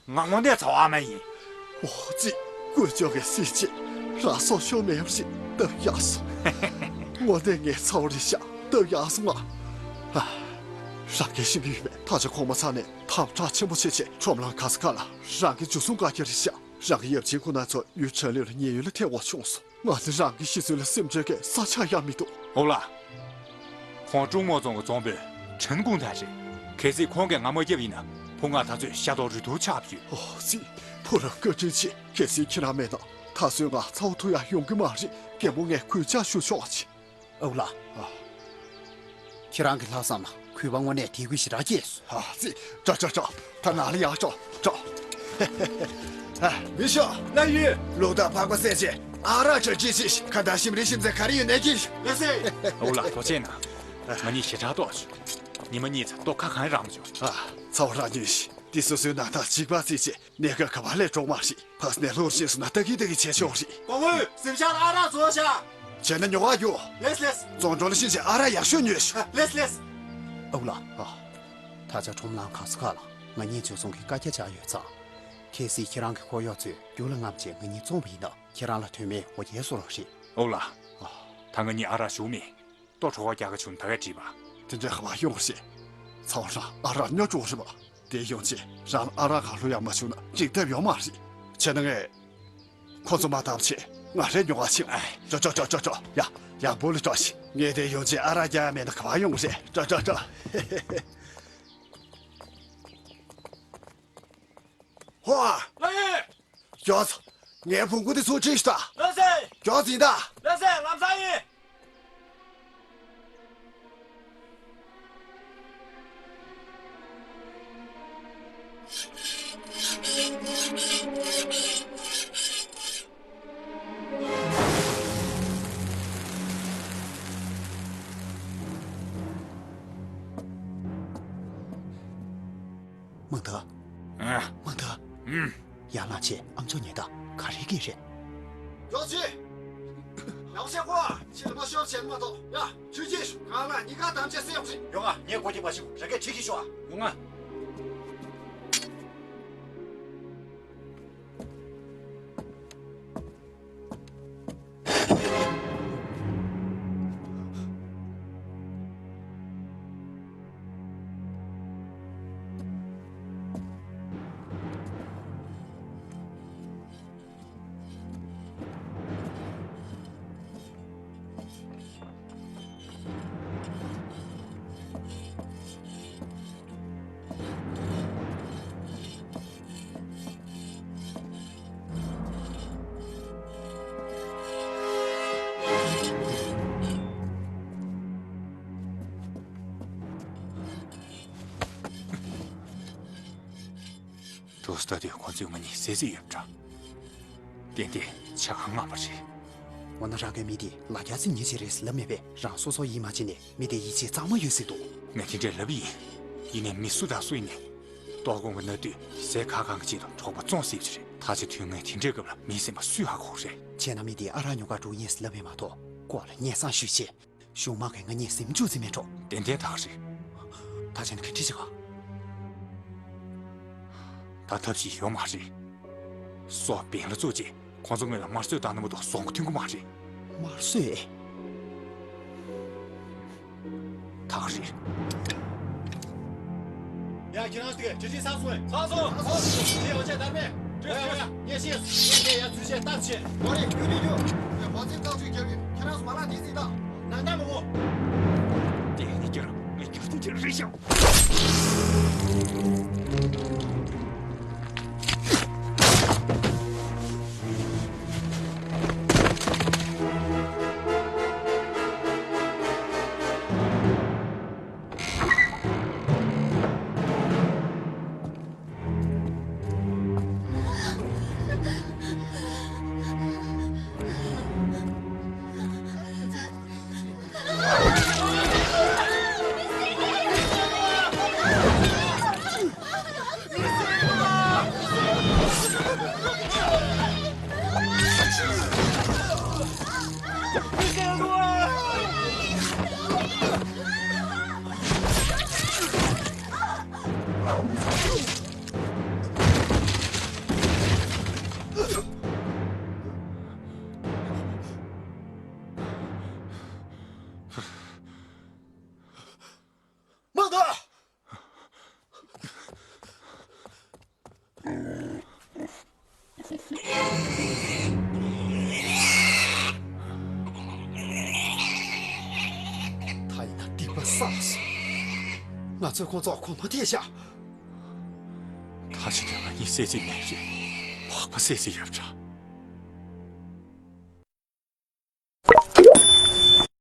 ང་དངོས་གནས་ཚ་བོ་ཨ་མ་ཡིན། འོ་ཙི། ཀུན་སྤྱོད་ཀྱི་སྲིད་ཅེས་རང་སྲོག་ཤོར་མེད་པ་ཞིག་སྟབས་ཡག་སོང་། དངོས་གནས་ངའི་ཚ་བོ་རེད་ཤག་སྟབས་ཡག་སོང་ང་། ཨ། རང་གིས་ཤེས་ཀྱི་ཡོད་པས། ད་ཆ་ཁོང་མ་ཚང་ནས་དམ་དྲག་ཆེན་པོ་བྱས་བྱས་ཁྲོམ་ལམ་ག་ས་ག་ལ་རང་གི་འཇུ་བཟུང་བཀག་རྒྱ་རེད་ཤག་རང་གི་ཡབ་ཆེན་ཁོ་ན་ཚོ་ཡུལ་ཁྲང་ལིའུ་ལ་ཉེན་གཡོལ་ལ་ཐད་དགོས་བྱུང་སོང་། ང་ནི་རང་གི་ཤི་གསོན་ལ་སེམས་ཁྲལ་གྱི་ས་ཆ་ཡང་མི་འདུག་ཨོ་ལགས། ཁོང་ཀྲུང་མོ་རྫོང་གི་རྫོང་དཔོན་ཁྲེན་ཀུང་ཐང་རེད། གལ་སྲིད་ཁོང་གིས་ང་མ་བརྒྱབ་ཡིན་ན། བུ་ང་ད་ཚོད་ཤ་མདོག་རུས་དུག་ཆགས་ཡོད། ཨོ་ཙི། བུ་རང་བཀའ་དྲིན་ཆེ། གལ་སྲིད་ཁྱེད་རང་མེད་ན་ད་གཟོད་ང་ཚ་བོ་ཐུག་ཡག་ཡོང་གི་མ་རེད། རྒན་པོ་ངས་གུས་ཕྱག་ཞུ་ཆོག་ཅིག་ཨོ་ལགས། ཨ། ཁྱེད་རང་གི་ལྷག་བསམ་ལ་གུས་པ་དངོས་གནས་དད་གུས་ཞེ་དྲག་སྐྱེས་སོང་། ཨ་ཙི། ཅོ་ཅོ་ཅོ། ད་ནང་ལ་ཡར་ཤོག་ཅོ། ཨ། མི་ཤོག་ལགས་ཡོད། ལུག་དང་ཕག་པ་བསད་བྱས་ཨ་རག་ཅོ་ཅི་ཅི་ཤི། ཁ་བརྡ་ཞིམ་རེ་ཞིམ་ཚད་ག་རེ་ཡོད་ནས་ཀྱིས། ལགས་སེ། ཨོ་ལགས་ཐུགས་རྗེ་གནང་། ང་གཉིས་ཞེ་དྲག་ལྟོགས་བྱུང་། ཉི་མ་གཉིས་ཙམ་ལྟོ་ཁ་གང་རག་མ་བྱུང་། ཨ། ཚ་བོ་རང་ཉོན་ཞིག་འདི་སོ་སོའི་ནང་ཐག་གཅིག་པ་རྩིས་བྱས། གནས་སྐབས་ག་བ་ལས་གྲོགས་མ་ཞིག་ཕག་སྣེ་ལྷུར་ཞིག་སོང་ན་ལྟ་གི་ལྟ་གི་བྱས་ཆོག་རེད། གོང་འོས་གཟིམ་ཤག་ལ་ཨ་རག་བཟོ་ཤག་བྱས་ན་ཉོ་ག་རྒྱུ། ལེས་ལེས། རྫོང་གྲོང་ལ་ཕྱིན་བྱས་ཨ་རག་ཡག་ཤོས་ཉོས་ཤོག་ལེས་ལེས། ཨོ་ལགས། ཨ། ད་ཆ་ཁྲོམ་ལམ་ག་ས་ག་ལ་ང་གཉིས་འཇུ་བཟུང་གི་བཀའ་རྒྱ་བཅག་ཡོད་ཙང་། གལ་སྲིད་ཁྱེད་རང་གི་ཁོར་ཡུག་ཚོས་རྒྱུགས་ལ་རྔམ་བྱས་ང་གཉིས་བཙོངས་པ་ཡིན་ན་ཁྱེད་རང་ལ་དོན་མེད་འོ་བརྒྱལ་བཟོ་རོགས་རེད། ཨོ་ལགས། ཨ། ད་ང་གཉིས་ཨ་རག་བཞུགས་མེད། ལྟོ་གྲོད་ཁོག་རྒྱགས་ཀ་བྱུང་ད་གས་བྲིས་པ། དེ་འདྲའི་ཧ་བ་ཡོང་ཞེས། ཚ་བོ་རང་ཨ་རག་ཉོ་འགྲོ་རེད་པ། དེ་ཡོང་ཆེད་རང་ལ་ཨ་རག་གང་ལྷོད་ཡག་མ་བྱུང་ན་འགྲིག་ཐབས་ཡོད་མ་རེད། བྱས་ན་ངས། ཁོ་ཚོ་མ་བཏང་བྱས་ང་རེ་ཉོ་ག་ཕྱིན། ཨེ། ཅོ་ཅོ་ཅོ་ཅོ་ཅོ། ཡ། ཡག་པོ་ལ་ཅོ་ཞིག་ངས་དེ་ཡོང་ཆེད་ཨ་རག་རྒྱག་ཡག་མེད་ན་ག་བ་ཡོང་རེད། ཅོ་ཅོ་ཅོ། ཧོ། ལགས་ཡོད། མགྱོགས། ངའི་བོང་ཀུ་དེ་ཚོ་ཁྲིད་ཤོག་ད། ལགས་སེ། མགྱོགས་ཡིན་ད། ལགས་སེ་ལམ་སང་ཡིན། མང་ཐང་། ཨ། མང་ཐང་། ཨུམ། ཡར་ལངས་བྱས་ཨ་མཆོག་ཉན་དང་ག་རེ་གི་རེད། མགྱོགས་བྱོས། ཡག་པོ་བྱས་ཁོ། ཕྱི་ལ་མ་ཤོར་བྱས་མ་གཏོགས། ཡ། ཆུ་སྐྱིད་ཤོག་གང་ལ་གཉིས་ཀ་དམ་བཅས་སེ་ཡོང་ཞིག་ཡོང་ང་། ངས་སྒོ་ཁྱི་པ་ཞིག་ར་སྐད་ཁྲིད་ཀྱི་ཤོག་ཡོང་ང་། འགྲོ་ས་ལྟ་དུས་ཁོ་ཚོས་ང་གཉིས་བསད་རྩིས་ཡོད་པ་འདྲ། ཏན་ཏན་ཆ་ག་ང་པ་རེད། འོ་ན་རང་གི་མི་དེ་ལ་རྒྱ་སེམས་ཉེས་ཅན་རེད་ལབ་མེད་པས། རང་སོ་སོ་ཡིད་མ་ཆེས་ནས་མི་དེ་ཡིད་ཆེས་གཙང་མ་ཡོད་ཟེར་འདུག་ངས་དེ་འདྲས་ལབ་ཡིན། ཡིན་ནའི་མི་སུ་དང་སུ་ཡིན་ནའི། ལྟོགས་སྐོམ་གྱི་གནའ་དུས་ཟས་ཁ་གང་གི་ཆེད་དུ་གྲོགས་པོ་བཙོང་སྲིད་ཀྱི་རེད། ད་ཆ་དུས་ངས་དེ་འདྲའི་སྐབས་ལ་མིའི་སེམས་པ་སུས་ཧ་གོ་རེད། བྱས་ན་མི་དེས་ཨ་རག་ཉོ་གར་འགྲོ་ཉེས་ལབ་མེད་མ་གཏོགས་སྐོར་ལ་སྙན་སེང་ཞུས་བྱས། གཞུང་དམག་གིས་ང་གཉིས་ཟིན་བཅུག་རྩིས་མེད་འགྲོ། ཏན་ཏན་ད་ག་རེད། ད་བྱས་ན་ག་འདྲ་བྱེད་ག་ད་ཐབས་ཤེས་ཡོད་མ་རེད། སྲོག་འབེན་ལ་བཙུགས་རྗེས་ཁོང་ཚོ་ངོས་ལ་དམར་གསོད་བཏང་ན་མ་གཏོགས་བཟོ་འགོ་ཐོན་གི་མ་རེད། དམར་གསོད། ད་ག་རེད། ཡ། ཁྱེད་རང་ཚོ་གྲ་སྒྲིག་ཚར་སོང་ངས། ཚར་སོང་། ཚར་སོང་། ཁྱེད་ཡོང་ཆེད་དར་མེད། ཡ་ཡ་ཡ། ངས་ཤེས། ངས་ངས་ཡ་ཚུལ་བྱས་སྟབས་བྱས། ཨོ་རེད། རྒྱུགས་རྒྱུགས་རྒྱུགས། ངས་མ་ཚིག་རྟགས་ཚུལ་རྒྱབ་ཡོད། ཁྱེད་རང་ཚོ་མ་ལངས་དེ་རྩིས་དང་། ནང་ལྟ་མི་དགོས། དེ་ནི་ཁྱེད་རང་ངས་རྒྱུགས་ཐུབ་ཀྱི་རེད་ཤག་ད་ཡིན་ན་སྡིག་པ་བསགས་སོང་། ང་ཚོས་ཁོང་ཚོར་གོམ་པ་བརྡེགས་བཞག་ད་ཕྱིན་ཆད་ང་གཉིས་བསད་རྩིས་མེད་རེད། ལྷག་པ་བསད་རྩིས་ཡོད་པ་འདྲ།